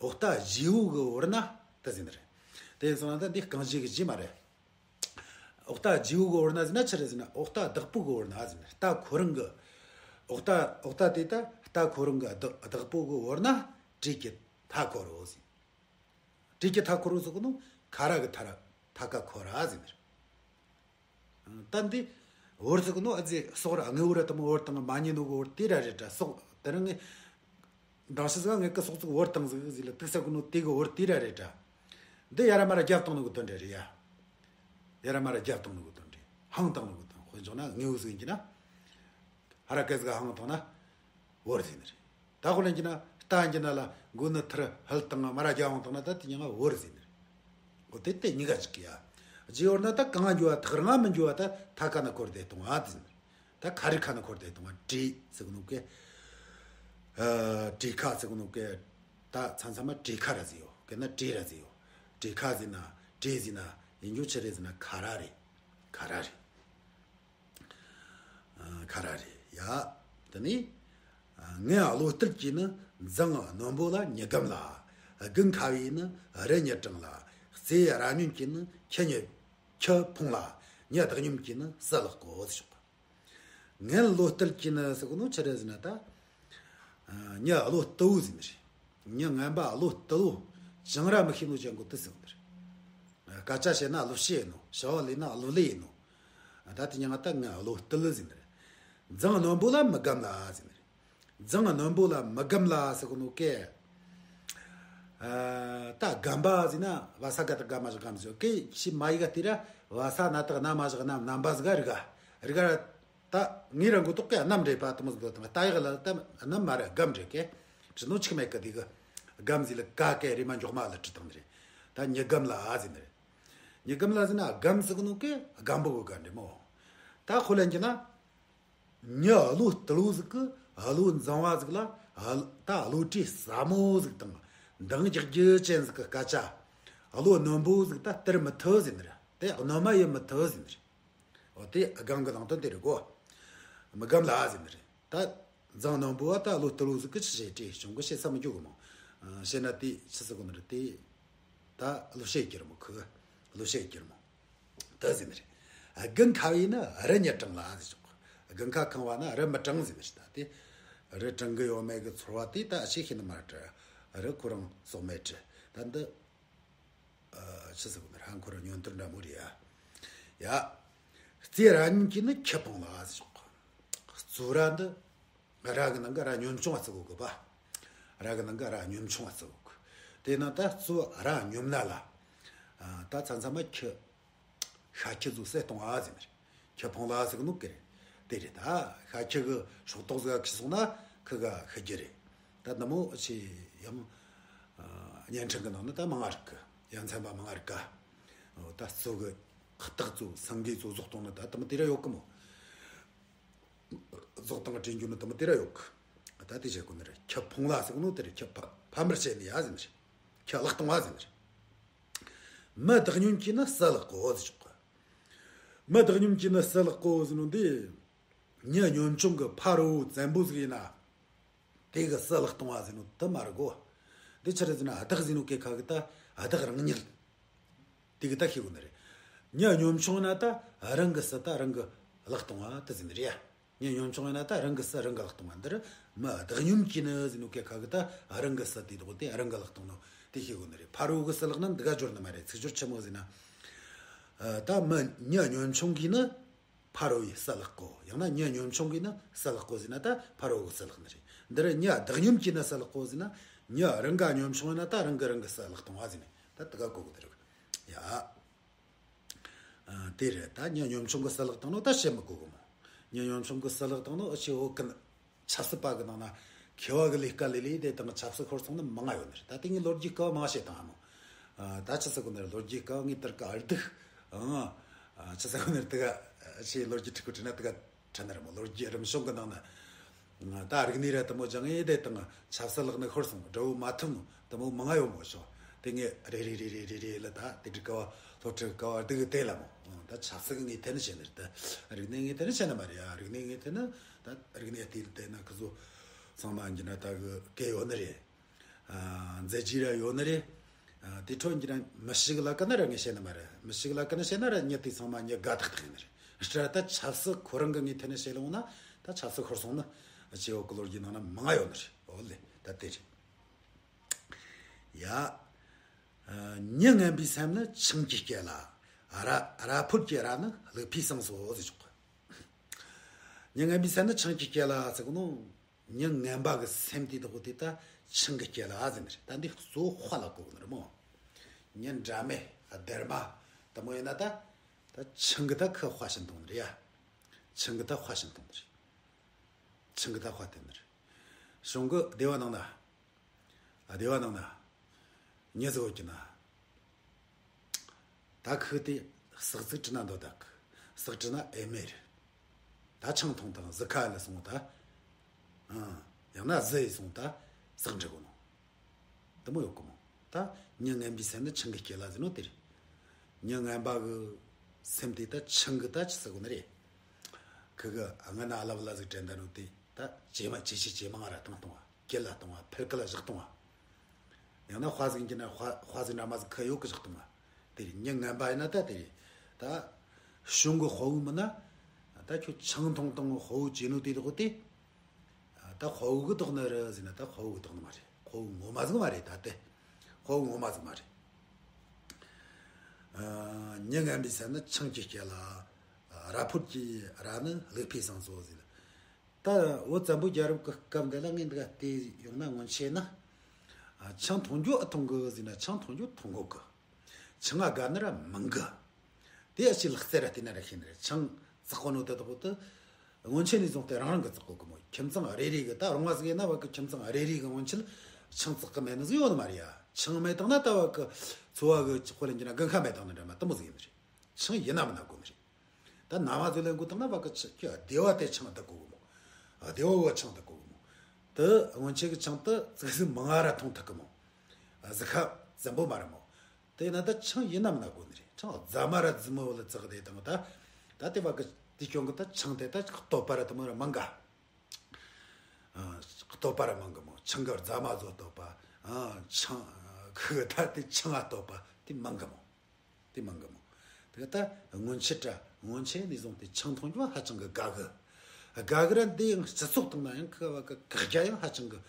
འོག་རྟ་རྗེ་བོ་གི་བོར་ན་ད་ཟེར་ནི་རེད། དེ་ཡིན་སོང་ན་ད་འདི་རྐང་རྗེས་གི་རྗེས་མ་རེད། འོག་རྟ་རྗེ་བོ་གི་བོར་ན་ཟེར་ན་ཆི་རེད་ཟེར་ན། འོག་རྟ་བདག་པོ་གི་བོར་ན་ཟེར་ནི། རྟ་ཁོ་རང་གི། འོག་རྟ་འོག་རྟ་དེ་ད་རྟ་ཁོ་རང་གི་བདག་བདག་པོ་གི་བོར་ན་བྲེལ་གྱི་མཐའ་འཁོར་རོ་ཟེར། བྲེལ་གྱི་མཐའ་འཁོར་རོ་ཟེར་གོ་ནོ་ཁ་ར་གི་མཐའ་ར་མཐའ་ཀ་འཁོར་ར་ཟེར་ནི་རེད། ད་འདི་བོར་ཟེར་གི་ནོ་ཨ་ཙི་སོག་ར་དངོས་བོ་ར་དེ་མོ་བོར་དང་མ་ཉེ་ནོ་གི་བོར་དེ་ར་རེད་དྲ། སོག་དེ་རིང་ངས་མདང་ཕྱི་ཟིག་ངས་ཀི་སོག་ཙིག་བོར་དང་ཟིག་ཟིག་ལ་དུག་ཟེར་གི་ནོ་དེ་གི་བོར་དེ་ར་རེད་དྲ། འདི་ཡ་ར་མ་ར་རྒྱབ་བཏང་ནོ་གི་དོན་རེད་རེད་ཡ། ཡ་ར་མ་ར་རྒྱབ་བཏང་ནོ་གི་དོན་རེད། ཧང་བཏང་ནོ་གི་དོན། དཔེ་འཇོག་ན་དངོས་བོ་ཟིག་ཡིན་གྱི་ན། ཧ་ར་ཀེ་ཟིག་ཧང་བཏང་ན། བོར་ཟེར་ནི་རེད། ད་ཁོ་ལན་གྱི་ན་རྟ་གྱི་ན་ལ་མགོ་ནི་ཐུར་ཧལ་དང་མ་ར་རྒྱ་འོང་དང་ན་ད་དེ་ཉང་ང་བོར་ཟེར་ནི་རེད། འོ་དེ་དེ་གཉིས་ཀ་གཅིག་གི་ཡ། རྗེས་བོར་ན་ད་གང་ང་འགྱོ་བ་ཐག་རང་ང་མི་འགྱོ་བ་ད་མཐའ་ཀ་ན་འཁོར་དེ་གཏོང་བ་ཟེར་ནི་རེད། ད་ཁ་རི་ཁ་ན་འཁོར་དེ་གཏོང་བ་བྲེལ་ཟེར་གི་ནོ་ཀེ། ཨ་བྲེལ་ཁ་ཟེར་གི་ནོ་ཀེ། ད་ཚང་ཚང་མ་བྲེལ་ཁ་ར་ཟེར་ཡོད་ཀེ་ན་བྲེལ་ར་ཟེར་ཡོད། བྲེལ་ཁ་ཟེར་ན་བྲེལ་ཟེར་ན་ཡིན་རྒྱུ་ཆི་རེད་ཟེར་ན་ཁ་ར་རེད། ཁ་ར་རེད། ཁ་ར་རེད་ཡ། དེ་ནས་ངན་བློ་གཏད་ཀྱིས་ནི་འཛིང་རྣོན་པོ་ལ་ཉེ་སྒམ་ལ། དགུན་ཁ་བས་ནི་རི་ཉེ་གྲང་ལ། རྩེ་ར་ཉུན་གྱིས་ནི་ཁྱི་ཉེ་ཁྱི་ཕུང་ལ། ཉེ་བདག་ཉམས་ཀྱིས་ནི་ས་ལག་གོ་ཟེར་ཞོག་ངན་བློ་གཏད་ཀྱིས་ནི་ཟེར་གོ་ནོ་ཆི་རེད་ཟེར་ན་ད། མྱི་བློ་རྟུལ་བོ་ཟེར་ནི་རེད། མྱི་ངན་པ་བློ་རྟུལ་བོ། ཅང་ར་མི་ཤེས་ནོ་ཅན་གོ་དུ་ཟེར་བ་ནི་རེད། སྐད་ཆ་བཤད་ན་བློ་ཤེས་ཡིན་ནོ། བྱ་བ་ལས་ན་བློ་ལས་ཡིན་ནོ། ད་དེ་མྱིང་ང་ད་ངན་བློ་རྟུལ་ཟེར་ནི་རེད། མཛངས་རྣོན་པོ་ལ་མི་སྒམ་ལ་ཟེར་ནི་རེད། མཛངས་རྣོན་པོ་ལ་མི་སྒམ་ལ་ཟེར་གོ་ནོ་ཀེ། ཨ། ད་སྒམ་པ་ཟེར་ན་བ་ས་ག་ད་སྒམ་མ་ཞིག་སྒམ་ཟེར་ཀེ་ཤི་མ་ཡི་ག་དེ་ར་བ་ས་ན་ད་ག་ན་མ་ཞིག་ན་རྣམ་པ་ཟིག་ག་རི་ག་རི་ག་ར། ད་ངའི་རང་གོ་ཏོག་གི་རྣམ་རེད་པ་དུ་མོ་ཟིག་དང་ད་ཡག་ལ་ད་རྣམ་མ་རེད་སྒམ་རེད་ཀེ། དྲི་ནོ་ཆིག་མེད་ཀི་དེ་གི་སྒམ་ཟིག་ལ་ཀ་ཀེ་རེ་མ་འཇོག་མ་ལ་དྲི་དང་རེད། ད་མྱི་སྒམ་ལ་ཨ་ཟེར་ནི་རེད། མྱི་སྒམ་ལ་ཟེར་ན་སྒམ་ཟེར་གོ་ནོ་ཀེ་སྒམ་པོ་གི་སྒམ་རེད་མོ། ད་ཁོ་ལན་གྱི་ན། མྱི་བློ་རྟུལ་བོ་ཟིག་གི་བློ་མཛངས་པ་ཟིག་ལ། ད་བློ་གྲོས་ཟབ་མོ་ཟིག་དང་འདང་རྒྱག་རྒྱུ་ཅན་ཟིག་གི་སྐད་ཆ། བློ་རྣོན་པོ་ཟིག་ད་སྟེར་མི་ཐུབ་ཟེར་ནི་རེད། དེ་རྣོན་མ་ཡེད་མི་ཐུབ་ཟེར་ནི་རེད། འོ་དེ་སྒམ་གི་ནང་དོན་དེ་རེད་གོ། མི་སྒམ་ལ་ཟེར་ནི་རེད། ད་མཛངས་རྣོན་པོ་བ་ད་བློ་རྟུལ་བོ་ཟིག་གི་ཆི་བྱེད་དྲིས་བྱུང་གི་བཤད་ས་མི་འཇུག་གི་མོ། བཤད་ན་དེ་ཆི་ཟེར་གོ་ནི་རེད་དེ། ད་བློ་བཤད་རྒྱུ་རེད་མོ་ཁུ། བློ་བཤད་རྒྱུ་རེད་མོ། ད་ཟེར་ནི་རེད། དགུན་ཁ་བའི་ནི་རི་མྱི་གྲང་ལ་ཟེར་ཆོག་དགུན་ཁ་ཁང་བ་ན་རི་མི་གྲང་ཟེར་ནི་རེད། ད་དེ་རི་གྲང་གི་ཡོད་མེད་གི་ཚོར་བ་དེ་ད་ཨ་ཤེས་ཤེས་ནི་མ་རེད། རི་ཁོ་རང་སོག་མེད་དྲི་ད་འདི། ཆི་ཟེར་གོ་ནི་རང་ཁོ་རང་ཉོན་དུར་འདྲ་མོ་རེད་ཡ། ཡ། རྩེ་ར་ཉུམ་གྱི་ནི་ཁྱི་ཕུང་ལ་ཟེར་ཆོག་གཙོ་ར་འདི། ར་གི་ནང་གི་ར་ཉོམ་ཆུང་བ་བརྩི་གོ་གི་པ། ར་གི་ནང་གི་ར་ཉོམ་ཆུང་བ་བརྩི་གོ་གི། དེ་ན་ད་གཙོ་ར་ཉོམ་ན་ལ། ད་ཚང་ཚང་མ་ཁྱི། ཤ་ཁྱི་ཟོ་བསད་གཏོང་བ་ཟེར་ནི་རེད། ཁྱི་ཕུང་ལ་ཟེར་གི་ནོ་ཀི་རེད། དེ་རེད་ད། ཤ་ཁྱི་གི་ཤོག་ཏོག་ཟིག་ཁྱི་སོང་ན་ཁི་ག་ཤི་རྒྱུ་རེད། ད་ནི་མོ་ཆེ་ཡང་། བརྙན་འཕྲིན་གི་ནང་ན་ད་མང་ང་རིག་གི་ཡ་མཚན་པ་མང་ང་རིག་ག་ད་གཙོ་གི་རྟགས་གཙོ་སེང་གེ་གཙོ་ཟོག་གཏོང་ན་ད་དུ་མི་དེ་ར་ཡོད་གི་མོ། ཟོག་དང་སྤྲད་རྒྱུ་ནི་དུ་མི་དེ་ར་ཡོད་གི། ད་དེ་བྱེད་དགོས་ནི་རེད། ཁྱི་ཕུང་ལ་ཟེར་གི་ནོ་དེ་རེད། ཁྱི་ཕ་ཕམ་པར་བྱས་ནི་ཡ་ཟེར་ནི་རེད། ཁྱི་བརླག་གཏོང་བ་ཟེར་ནི་རེད། མི་བདག་ཉོན་གྱིས་ནི་སུ་བརླག་གོ་ཟེར་ཆོག་གི། མི་བདག་ཉོན་གྱིས་ནི་སུ་བརླག་གོ་ཟེར་ནོ་འདི། མྱི་ཉོམ་ཆུང་གི་ཕ་རོལ་བཙན་པོ་ཟིག་ཡིན་ན། དེ་གི་སུ་བརླག་གཏོང་བ་ཟེར་ནོ་དུ་མ་རེད་གོ། འདི་ཆི་རེད་ཟེར་ན་བདག་ཟེར་ནོ་ཀེ་ཁ་གི་ད་བདག་རང་ཉིད། དེ་གི་ད་ཤེས་དགོས་ནི་རེད། མྱི་ཉོམ་ཆུང་ན་ད་རང་གི་སུ་ད་རང་གི་བརླག་གཏོང་བ་དུ་ཟེར་ནི་རེད་ཡ། མྱི་ཉོམ་ཆུང་ཡིན་ན་ད་རང་གི་སུ་རང་གི་བརླག་གཏོང་བ་འདིར་མི་བདག་ཉོམ་གྱིས་ནི་ཟེར་ནོ་ཀེ་ཁ་གི་ད་རང་གི་སུ་དེ་དོག་དེ་རང་གི་བརླག་གཏོང་ནོ་དེ་ཤེས་དགོས་ནི་རེད། ཕ་རོལ་གི་སུ་བརླག་ན་འདི་ག་སྦྱོར་ནི་མ་རེད། ཚིག་སྦྱོར་ཆི་མོ་ཟེར་ན། ད་མི་མྱི་ཉོམ་ཆུང་གིས་ནི་ཕ་རོལ་ཡི་སུ་བརླག་གོ། ཡང་ན་མྱི་ཉོམ་ཆུང་གིས་ནི་སུ་བརླག་གོ་ཟེར་ན་ད་ཕ་རོལ་གི་སུ་བརླག་ནི་རེད། འདིར་མྱི་བདག་ཉོམ་གྱིས་ནི་སུ་བརླག་གོ་ཟེར་ན་མྱི་རང་ག་ཉོམ་ཆུང་ཡིན་ན་ད་རང་གི་རང་གི་སུ་བརླག་གཏོང་བ་ཟེར་ནས་ད་དེ་ག་གོ་གི་ནི་རེད། ཡ། དེ་རེད། ད་མྱི་ཉོམ་ཆུང་གི་སུ་བརླག་བཏང་ནོ་ད་བཤད་མི་དགོས་གི་མོ། མྱི་ཉོམ་ཆུང་གི་སུ་བརླག་བཏང་ནོ་ཨ་ཆེ་བོ་ཀུན། ཆབ་སྲིད་པ་གི་ནང་ན་མཁས་པ་གི་ལས་ཀ་ལས་ལས་དེ་དང་ཆབ་སྲིད་ཤོར་སོང་ནི་མང་ང་ཡོད་ནི་རེད། ད་དེ་ངས་ལོ་རྒྱུས་སྐབས་མང་བཤད་བཏང་ཨ་མོ། ད་ཆི་ཟེར་གོ་ནི་རེད། ལོ་རྒྱུས་སྐབས་ངས་དེར་ཀ་ཨར་དུག་ཨང་། ཆི་ཟེར་གོ་ནི་རེད། དེ་ག་ཆེ་ལོ་རྒྱུས་ཁྲི་ཁུ་ཁྲི་ན་དེ་ག་ཁྲ་ནར་མོ་ལོ་རྒྱུས་རིམ་བྱུང་གི་ནང་ན། ད་རིག་གནས་ར་དུ་མོ་སྦྱང་ངེས་དེ་དང་ཆབ་སྲིད་ལག་ནས་ཤོར་སོང་། དགྲ་བོ་མ་ཐུབ་ནོ་དུ་མོ་མང་ང་ཡོད་མོ་ཤོ། དེ་ངས་རེ་རེ་རེ་རེ་རེ་རེ་ལ་ད་དེ་འདྲི་ཀ་བ་སློབ་ཁྲིད་ཀ་བ་འདི་གི་དེ་ལ་མོ། ད་ཆབ་སྲིད་ངས་དེ་ནི་བྱས་ནི་རེད། ད་རིག་གནས་ངས་དེ་ནི་བྱས་ནི་མ་རེད་ཡ། རིག་གནས་ངས་དེ་ནི་ད་རིག་གནས་དེ་ལ་བལྟས་ན་ཁི་ཚོ་ཚང་མ་འགྱུར་ན་ད་གི་སྐད་ཡོད་ནི་རེད། མཛད་རྗེས་ར་ཡོད་ནི་རེད། དེ་འཕྲོ་འགྱུར་ན་མི་ཞིག་ལ་ཀ་ན་ར་ངས་བཤད་ནི་མ་རེད། མི་ཞིག་ལ་ཀ་ན་བཤད་ན་ར་མྱི་དེ་ཚང་མ་མྱི་དགའ་ཐག་ཐག་ཡིན་ནི་རེད། སྤྲ་ད་ཆབ་སྲིད་ཁོ་རང་གི་ངས་ཐད་ནས་བཤད་ལོང་ན་ད་ཆབ་སྲིད་ཤོར་སོང་ནི་སྐྱེ་བོ་གི་ལོ་རྒྱུས་ནང་ན་མང་ང་ཡོད་ནི་རེད། འོ་ལེ་ད་དེ་རེད། ཡ། མྱི་ངན་པའི་སེམས་ནི་ཆང་གིས་བསྐྱེད་ལ། ར་ར་ཕོད་ཀྱི་ར་ནི་ལུག་ཕུད་བསྲང་སོ་ཟེར་ཆོག་གི། མྱི་ངན་པའི་སེམས་ནི་ཆང་གིས་བསྐྱེད་ལ་ཟེར་གོ་ནོ། མྱི་ངན་པ་གི་སེམས་དེ་དག་དེ་ད་ཆང་གིས་བསྐྱེད་ལ་ཟེར་ནི་རེད། ད་འདི་གཙོ་བོ་དཔའ་ལ་གོ་གི་ནི་རེད་མོ། མྱི་འདྲ་མེད་སྡེར་མ་དུ་མོ་ཡིན་ན་ད་ད་ཆང་གིས་ད་ཁི་དཔའ་ཞིང་གཏོང་ནི་རེད་ཡ། ཆང་གིས་ད་དཔའ་ཞིང་གཏོང་ནི་རེད། ཆང་གིས་ད་དཔའ་སྟོན་ནི་རེད། གཞུང་གི་སྡེ་བ་ནང་ན། སྡེ་བ་ནང་ན། མྱི་ཟིག་ཡོད་ཀྱི་ན། ད་ཁུ་དེ་ཟག་ཟིག་བྲིས་ན་འདོད་ད་ཁུ། ཟག་བྲིས་ན་ཨེ་མེད་རེད། ད་ཆང་འཐུང་དང་ཟི་ཁ་ལ་སོང་ད། ཨང་། ཡང་ན་ཟི་ཡི་སོང་ད་ཟག་འབྲི་གོ་ནོ། དུ་མོ་ཡོད་གོ་མོ། ད་མྱི་ངན་པའི་སེམས་ནི་ཆང་གིས་བསྐྱེད་ལ་ཟེར་ནོ་དེ་རེད། མྱི་ངན་པ་གི་སེམས་དེ་ད་ཆང་གིས་ད་ཆི་ཟེར་གོ་ནི་རེད། ཁུ་གི་སྔ་ན་ཨ་ལ་བ་ལ་ཟིག་དྲན་ད་ནོ་དེ་ད་ཇེ་མ་ཇེ་ཆེ་ཇེ་མང་ར་བཏང་གཏོང་བ། སྐྱིད་ལ་གཏོང་བ། ཕལ་སྐད་ལ་བཞག་གཏོང་བ། ཡང་ན་དཔའ་ཟིག་གྱི་ན་དཔའ་དཔའ་ཟིག་འདྲ་མ་ཟིག་ཁ་ཡོད་གི་བཞག་གཏོང་བ། དེ་རེད། མྱི་ངན་པ་ཡིན་ན་ད་དེ་རེད། ད་གཞུང་གི་དཔའ་བོ་མིན་ན་ད་ཁྱོད་ཆང་འཐུང་བཏང་གི་དཔའ་བོ་བྱེད་ནོ་དེ་དག་དེ་ ད་དཔའ་བོ་གི་དོགས་ནི་རེད་ཟེར་ན་ད་དཔའ་བོ་གི་དོགས་ནི་མ་རེད། དཔའ་བོ་ངོ་མ་ཟིག་མ་རེད། ད་དེ་དཔའ་བོ་ངོ་མ་ཟིག་མ་རེད། ཨ། མྱི་ངན་པའི་སེམས་ནི་ཆང་གིས་སྐྱེལ་ལ། ར་ཕོད་ཀྱི་ར་ནི་ལུག་ཕུད་བསྲིངས་སོ་ཟེར། ད་བོད་བཙན་པོའི་རྒྱལ་རབས་ཀྱི་སྐབས་འདི་ལ་ངས་འདི་ག་བལྟས་ཡོང་ན་སྔོན་ཆད་ན། ཨ། ཆང་འཐུང་རྒྱུ་ཨེ་འཐུང་གི་ཟེར་ན་ཆང་འཐུང་རྒྱུ་འཐུང་གོ་གི། ཆང་ང་དགའ་ནི་ར་མང་གི། དེ་ཨ་ཅེ་ལག་རྩལ་ར་བལྟས་ན་ར་ཤེས་ནི་རེད། ཆང་བཙག་གོ་ནོ་དེ་དག་དེ་སྔོན་ཆད་ནས་བཟུང་སྟེ་རང་རང་གིས་བཙག་གོ་གི་མོ། ཁྱིམ་ཚང་རེ་རེ་གི། ད་རོང་བ་ཟིག་ཡིན་ན་བ་གི་ཁྱིམ་ཚང་རེ་རེ་གི་སྔོན་ཆད་ཆང་བཙག་གི་མེད་ནི་ཟིག་ཡོད་ནི་མ་རེད་ཡ། ཆང་མེད་བཏང་ན་ད་བ་གི་འཚོ་བ་གི་ཅི་དཔེ་ལེན་རྒྱུ་ན་དགུན་ཁ་མེད་བཏང་ནི་འདྲ་མ་དེ་མོ་ཟིག་ཡིན་ནི་རེད། ཆང་ཡིན་ན་མིན་ན་དགོས་ནི་རེད། ད་ན་མ་ཚོ་ལེན་དགོས་བཏང་ན་བ་གི་ཆི་ཁྱོད་བདེ་བ་དེ་ཆང་བཏགས་གོ་གི་མོ། བདེ་བ་བ་ཆང་བཏགས་གོ་གི་མོ། དེ་སྔོན་ཆད་གི་ཆང་དེ་ཙིག་ཟིག་མང་ང་ར་འཐུང་ཐུབ་གི་མོ། གཟུགས་ཁ་བཙན་པོ་མ་རེད་མོ། དེ་ཡིན་ན་ད་ཆང་ཡིན་ན་མིན་ན་དགོས་ནི་རེད། ཆང་རྫ་མ་ར་རྫི་མོ་ལ་བཙག་དེ་དང་ད། ད་དེ་བ་གི་དེ་སྐྱོན་གི་ད་ཆང་དེ་ད་བསྟོད་པ་ར་དེ་མོ་ར་མང་ག། ཨ། བསྟོད་པ་ར་མང་གི་མོ། ཆང་གི་རྫ་མ་ཚོ་བསྟོད་པ། ཨ། ཆང་ཁུ་ད་དེ་ཆང་ང་བསྟོད་པ་དེ་མང་གི་མོ། དེ་མང་གི་མོ། དེ་ག་ད་སྔོན་ཆད་དྲ་སྔོན་ཆད་ནས་བཟུང་སྟེ་ཆང་འཐུང་རྒྱུ་ཧ་ཅང་གི་དགའ་གི། དགའ་གི་ར་འདི་ཡང་སྤྱི་ཚོགས་སྟེང་ན་ཡང་ཁ་བ་གི་བཀག་རྒྱ་ཡང་ཧ་ཅང་གི་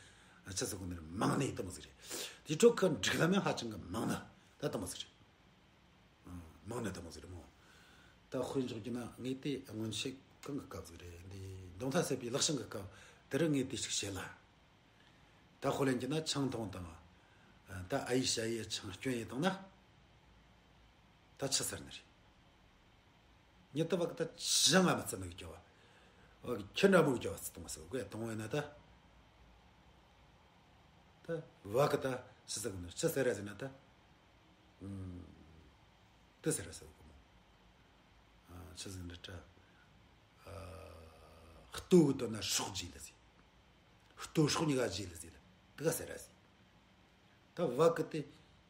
ཆི་ཟེར་གོ་ནི་རེད། མང་ནི་དེ་མོ་ཟིག་རེད། དེ་འཕྲོ་ཁ་སྒྲིག་ལམ་ཡང་ཧ་ཅང་གི་མང་ནི་ད་དེ་མོ་ཟིག་རེད། མང་ནི་དེ་མོ་ཟིག་རེད་མོ། ད་དཔེ་འཇོག་རྒྱུ་ན་ངས་དེ་སྔོན་ཆད་གང་གི་སྐབས་ཟིག་རེད། འདི་མདུང་ཐ་སད་པའི་ལེགས་བྱུང་གི་སྐབས་དེ་རིང་ངས་དེ་ཅིག་བཤད་ལ། ད་དཔེ་ལེན་རྒྱུ་ན་ཆང་འཐུང་དང་། ད་ཨ་ཡེ་ཞ་ཡེ་ཆང་སྐྱོན་ཡེ་བཏང་ན། ད་ཆི་ཟེར་ནི་རེད། མྱི་དེ་བ་གི་ད་ཅི་ང་མི་བརྩི་ནི་གི་སྐྱོ་བ། བ་གི་ཁྱི་འདྲ་མོ་གི་སྐྱོ་བ་བརྩི་བཏང་མ་ཟེར་གོ་གཏོང་བས་ན་ད། ད་བ་གི་ད་ཆི་ཟེར་གི་ནི་ཆི་ཟེར་ར་ཟེར་ན་ད། ཨུམ། དེ་ཟེར་ར་ཟེར་གི་མོ། ཨ། ཆི་ཟེར་འདི་ད། ཨ། ལྟོ་གི་དོན་ན་སྲོག་བརྗེ་ལ་ཟེར། ལྟོ་སྲོག་གཉིས་ཀ་བརྗེ་ལ་ཟེར་ལ་དེ་ག་ཟེར་ར་ཟེར། ད་བ་གི་དེ་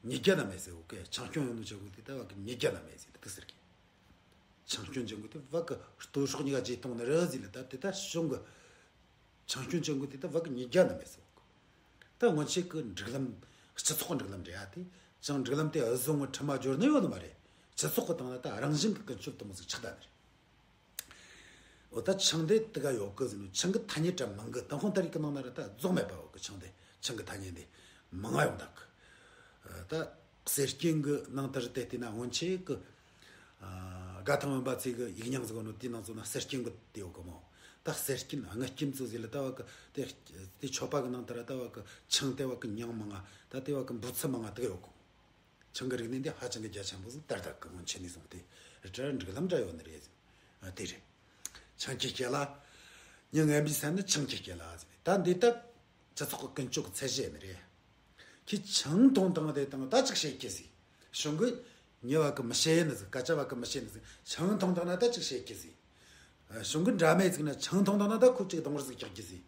ཉིས་བརྒྱ་ན་མེད་ཟེར་གོ་གི། ཆང་སྐྱོན་ཡོད་ནོ་ཆ་གོ་དེ་ད་བ་གི་ཉིས་བརྒྱ་ན་མེད་ཟེར་ལ་དེ་ཟེར་གི། ཆང་སྐྱོན་ཅན་གོ་དེ་བ་གི་ལྟོ་སྲོག་གཉིས་ཀ་བརྗེ་བཏང་ནི་རེད་ཟེར་ལ་ད་དེ་ད་གཞུང་གི། ཆང་སྐྱོན་ཅན་གོ་དེ་ད་བ་གི་ཉིས་བརྒྱ་ན་མེད་ཟེར་གོ་གི། ད་སྔོན་ཆད་གི་སྒྲིག་ལམ་སྤྱི་ཚོགས་གི་སྒྲིག་ལམ་རེད་ཡ། དེ་ཅང་སྒྲིག་ལམ་དེ་འུ་ཟོ་ངོ་ཁྲིམས་མ་སྦྱོར་ནི་ཡོད་ནི་མ་རེད། སྤྱི་ཚོགས་གི་སྟེང་ན་ད་རང་བཞིན་གི་ཀུན་སྤྱོད་དེ་མོ་ཟིག་ཆགས་ད་ནི་རེད། འོ་ད་ཆང་དེ་དེ་ག་ཡོད་གི་ཟེར་ནོ། ཆང་གི་ཐ་སྙད་འདྲ་མང་གི། ཏུན་ཧོང་ད་རེས་ཀྱི་ནང་ན་ར་ད་རྫོགས་མེད་པ་ཡོད་གི། ཆང་དེ་ཆང་གི་ཐ་སྙད་འདི་མང་ང་ཡོང་ད་གི། ད་གསེར་སྐྱེམས་གི་ནང་དུ་ར་དེ་བལྟས་ན་སྔོན་ཆད་གི། ཨ། དགའ་ཐང་བུམ་པ་ཚེ་གི་ཡིག་རྙིང་ཟིག་ཡོད་ནོ་དེའི་ནང་ཚོ་ན་གསེར་སྐྱེམས་གི་དེ་ཡོད་གི་མོ། ད་གསེར་སྐྱེམས་དངུལ་སྐྱེམས་ཚོ་ཟེར་ལ་ད་བ་གི་དེ་དེ་མཆོད་པ་གི་ནང་དུ་ར་ད་བ་གི་ཆང་དེ་བ་གི་མྱིང་མང་ང་། ད་དེ་བ་གི་འབོད་ཚིག་མང་ང་དེ་ག་ཡོད་གི། ཆང་གི་རིག་གནས་འདི་ཧ་ཅང་གི་རྒྱ་ཆེན་པོ་ཟིག་དར་ད་གི། སྔོན་ཆད་ནས་བཟུང་སྟེ་རི་བྲག་སྒྲིག་ལམ་འདྲ་ཡོད་ནི་རེད་ཟེར། ཨ། དེ་རེད། ཆང་གིས་སྐྱེལ་ལ། མྱི་ངན་པའི་སེམས་ནི་ཆང་གིས་སྐྱེལ་ལ་ཟེར། ད་འདི་ད་སྤྱི་ཚོགས་ཀྱི་ཀུན་སྤྱོད་ཀྱི་ཚད་གཞི་ཡིན་ནི་རེད། ཁྱེད་ཆང་འཐུང་བཏང་དེ་དང་ད་ཅིག་བཤད་ཀྱི་ཟེར། གཞུང་གི་མྱི་བ་གི་མི་བཤད་ནི་ཟིག་སྐད་ཆ་བ་གི་མི་བཤད་ནི་ཟིག་ཆང་འཐུང་བཏང་ན་ད་ཅིག་བཤད་ཀྱི་ཟེར། གཞུང་གི་འདྲ་མེད་ཟིག་ན་ཆང་འཐུང་བཏང་ན་ད་ཁོ་ཅིག་གདོང་རུ་ཟིག་རྒྱག་ཀྱི་ཟེར།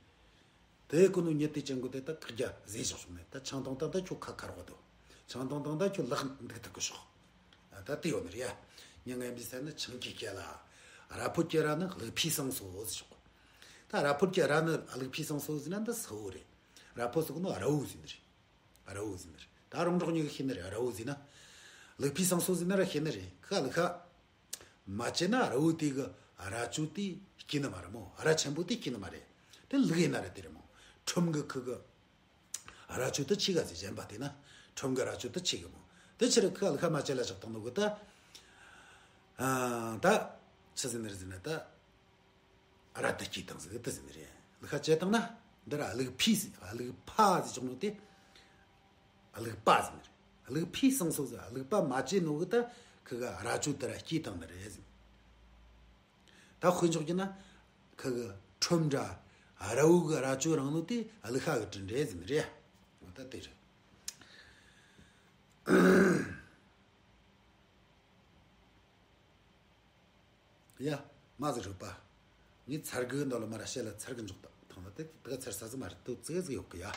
དེ་ཀུན་ནོ་ཉིད་དེ་ཅན་གོ་དེ་ད་བཀག་རྒྱ་ཟེར་ཞོག་ནས། ད་ཆང་འཐུང་བཏང་ད་ཁྱོད་ཁ་ཁ་རོག་དོ། ཆང་འཐུང་བཏང་ད་ཁྱོད་ལག་འདུག་ཐུབ་གི་ཤོག་ད་དེ་ཡོད་ནི་རེད་ཡ། མྱི་ངན་པའི་སེམས་ནི་ཆང་གིས་སྐྱེལ་ལ། ར་ཕོད་ཀྱི་ར་ནི་ལུག་ཕུད་བསྲིངས་སོ་ཟེར་ཞོག་ད་ར་ཕོད་ཀྱི་ར་ནི་ལུག་ཕུད་བསྲིངས་སོ་ཟེར་ན་འདི་གསལ་བོ་རེད། ར་ཕོད་ཟེར་གོ་ནོ་ར་བོ་ཟེར་ནི་རེད། ར་བོ་ཟེར་ནི་རེད། ད་རོང་འབྲོག་མྱི་གིས་ཤེས་ནི་རེད། ར་བོ་ཟེར་ན། ལུག་ཕུད་བསྲིངས་སོ་ཟེར་ན་ར་ཤེས་ནི་རེད། ཁ་ལུག་ཁ། མ་བྱས་ན་ར་བོ་དེ་གི་རྭ་ཅོ་དེ་སྐྱེས་ནི་མ་རེད་མོ། རྭ་ཆེན་པོ་དེ་སྐྱེས་ནི་མ་རེད། དེ་ལུག་ཡིན་ན་ར་དེ་རེད་མོ། ཁྲོམ་གི་ཁུ་གི་རྭ་ཅོ་དེ་ཆེ་ག་ཟེར། གཞན་པ་བལྟས་ན་ཁྲོམ་གི་རྭ་ཅོ་དེ་ཆེ་གི་མོ། དེ་ཕྱིར་ཁུ་ག་ལུག་ཁ་མ་བྱས་ལ་བཞག་བཏང་ནོ་གི་ད། ཨ། ད་ཆི་ཟེར་ནི་རེད་ཟེར་ན་ད། རྭ་དེ་སྐྱེས་བཏང་ཟིག་དེ་ཟེར་ནི་རེད། ལུག་ཁ་བྱས་བཏང་ན་འདི་ར་ལུག་ཕུད་ཟེར། ལུག་ཕ་ཟེར་ཆོག་ནོ་དེ། ལུག་པ་ཟེར་ནི་རེད། ལུག་ཕུད་བསྲིངས་སོ་ཟེར། ལུག་པ་མ་བྱས་ནོ་གི་ད་ཁུ་གི་རྭ་ཅོ་དེ་ར་སྐྱེས་བཏང་ནི་རེད་ཟེར། ད་དཔེ་འཇོག་རྒྱུ་ན་ཁུ་གི་ཁྲོམ་འདྲ་རྭ་བོ་གི་རྭ་ཅོ་རང་ནོ་དེ་ལུག་ཁ་གི་དྲིན་རེད་ཟེར་ནི་རེད། འོ་ད་དེ་རེད། ཡ། མ་ཟིག་རུས་པ། ངས་ཚར་གི་འདོད་ལ་མ་ར་བཤད་ལ་ཚར་གི་འཇོག་ད་ཐང་ལ་དེ་དེ་ག་ཚར་ས་ཟིག་མ་རེད། དུ་ཙིག་ཟིག་ཡོད་གི་ཡ།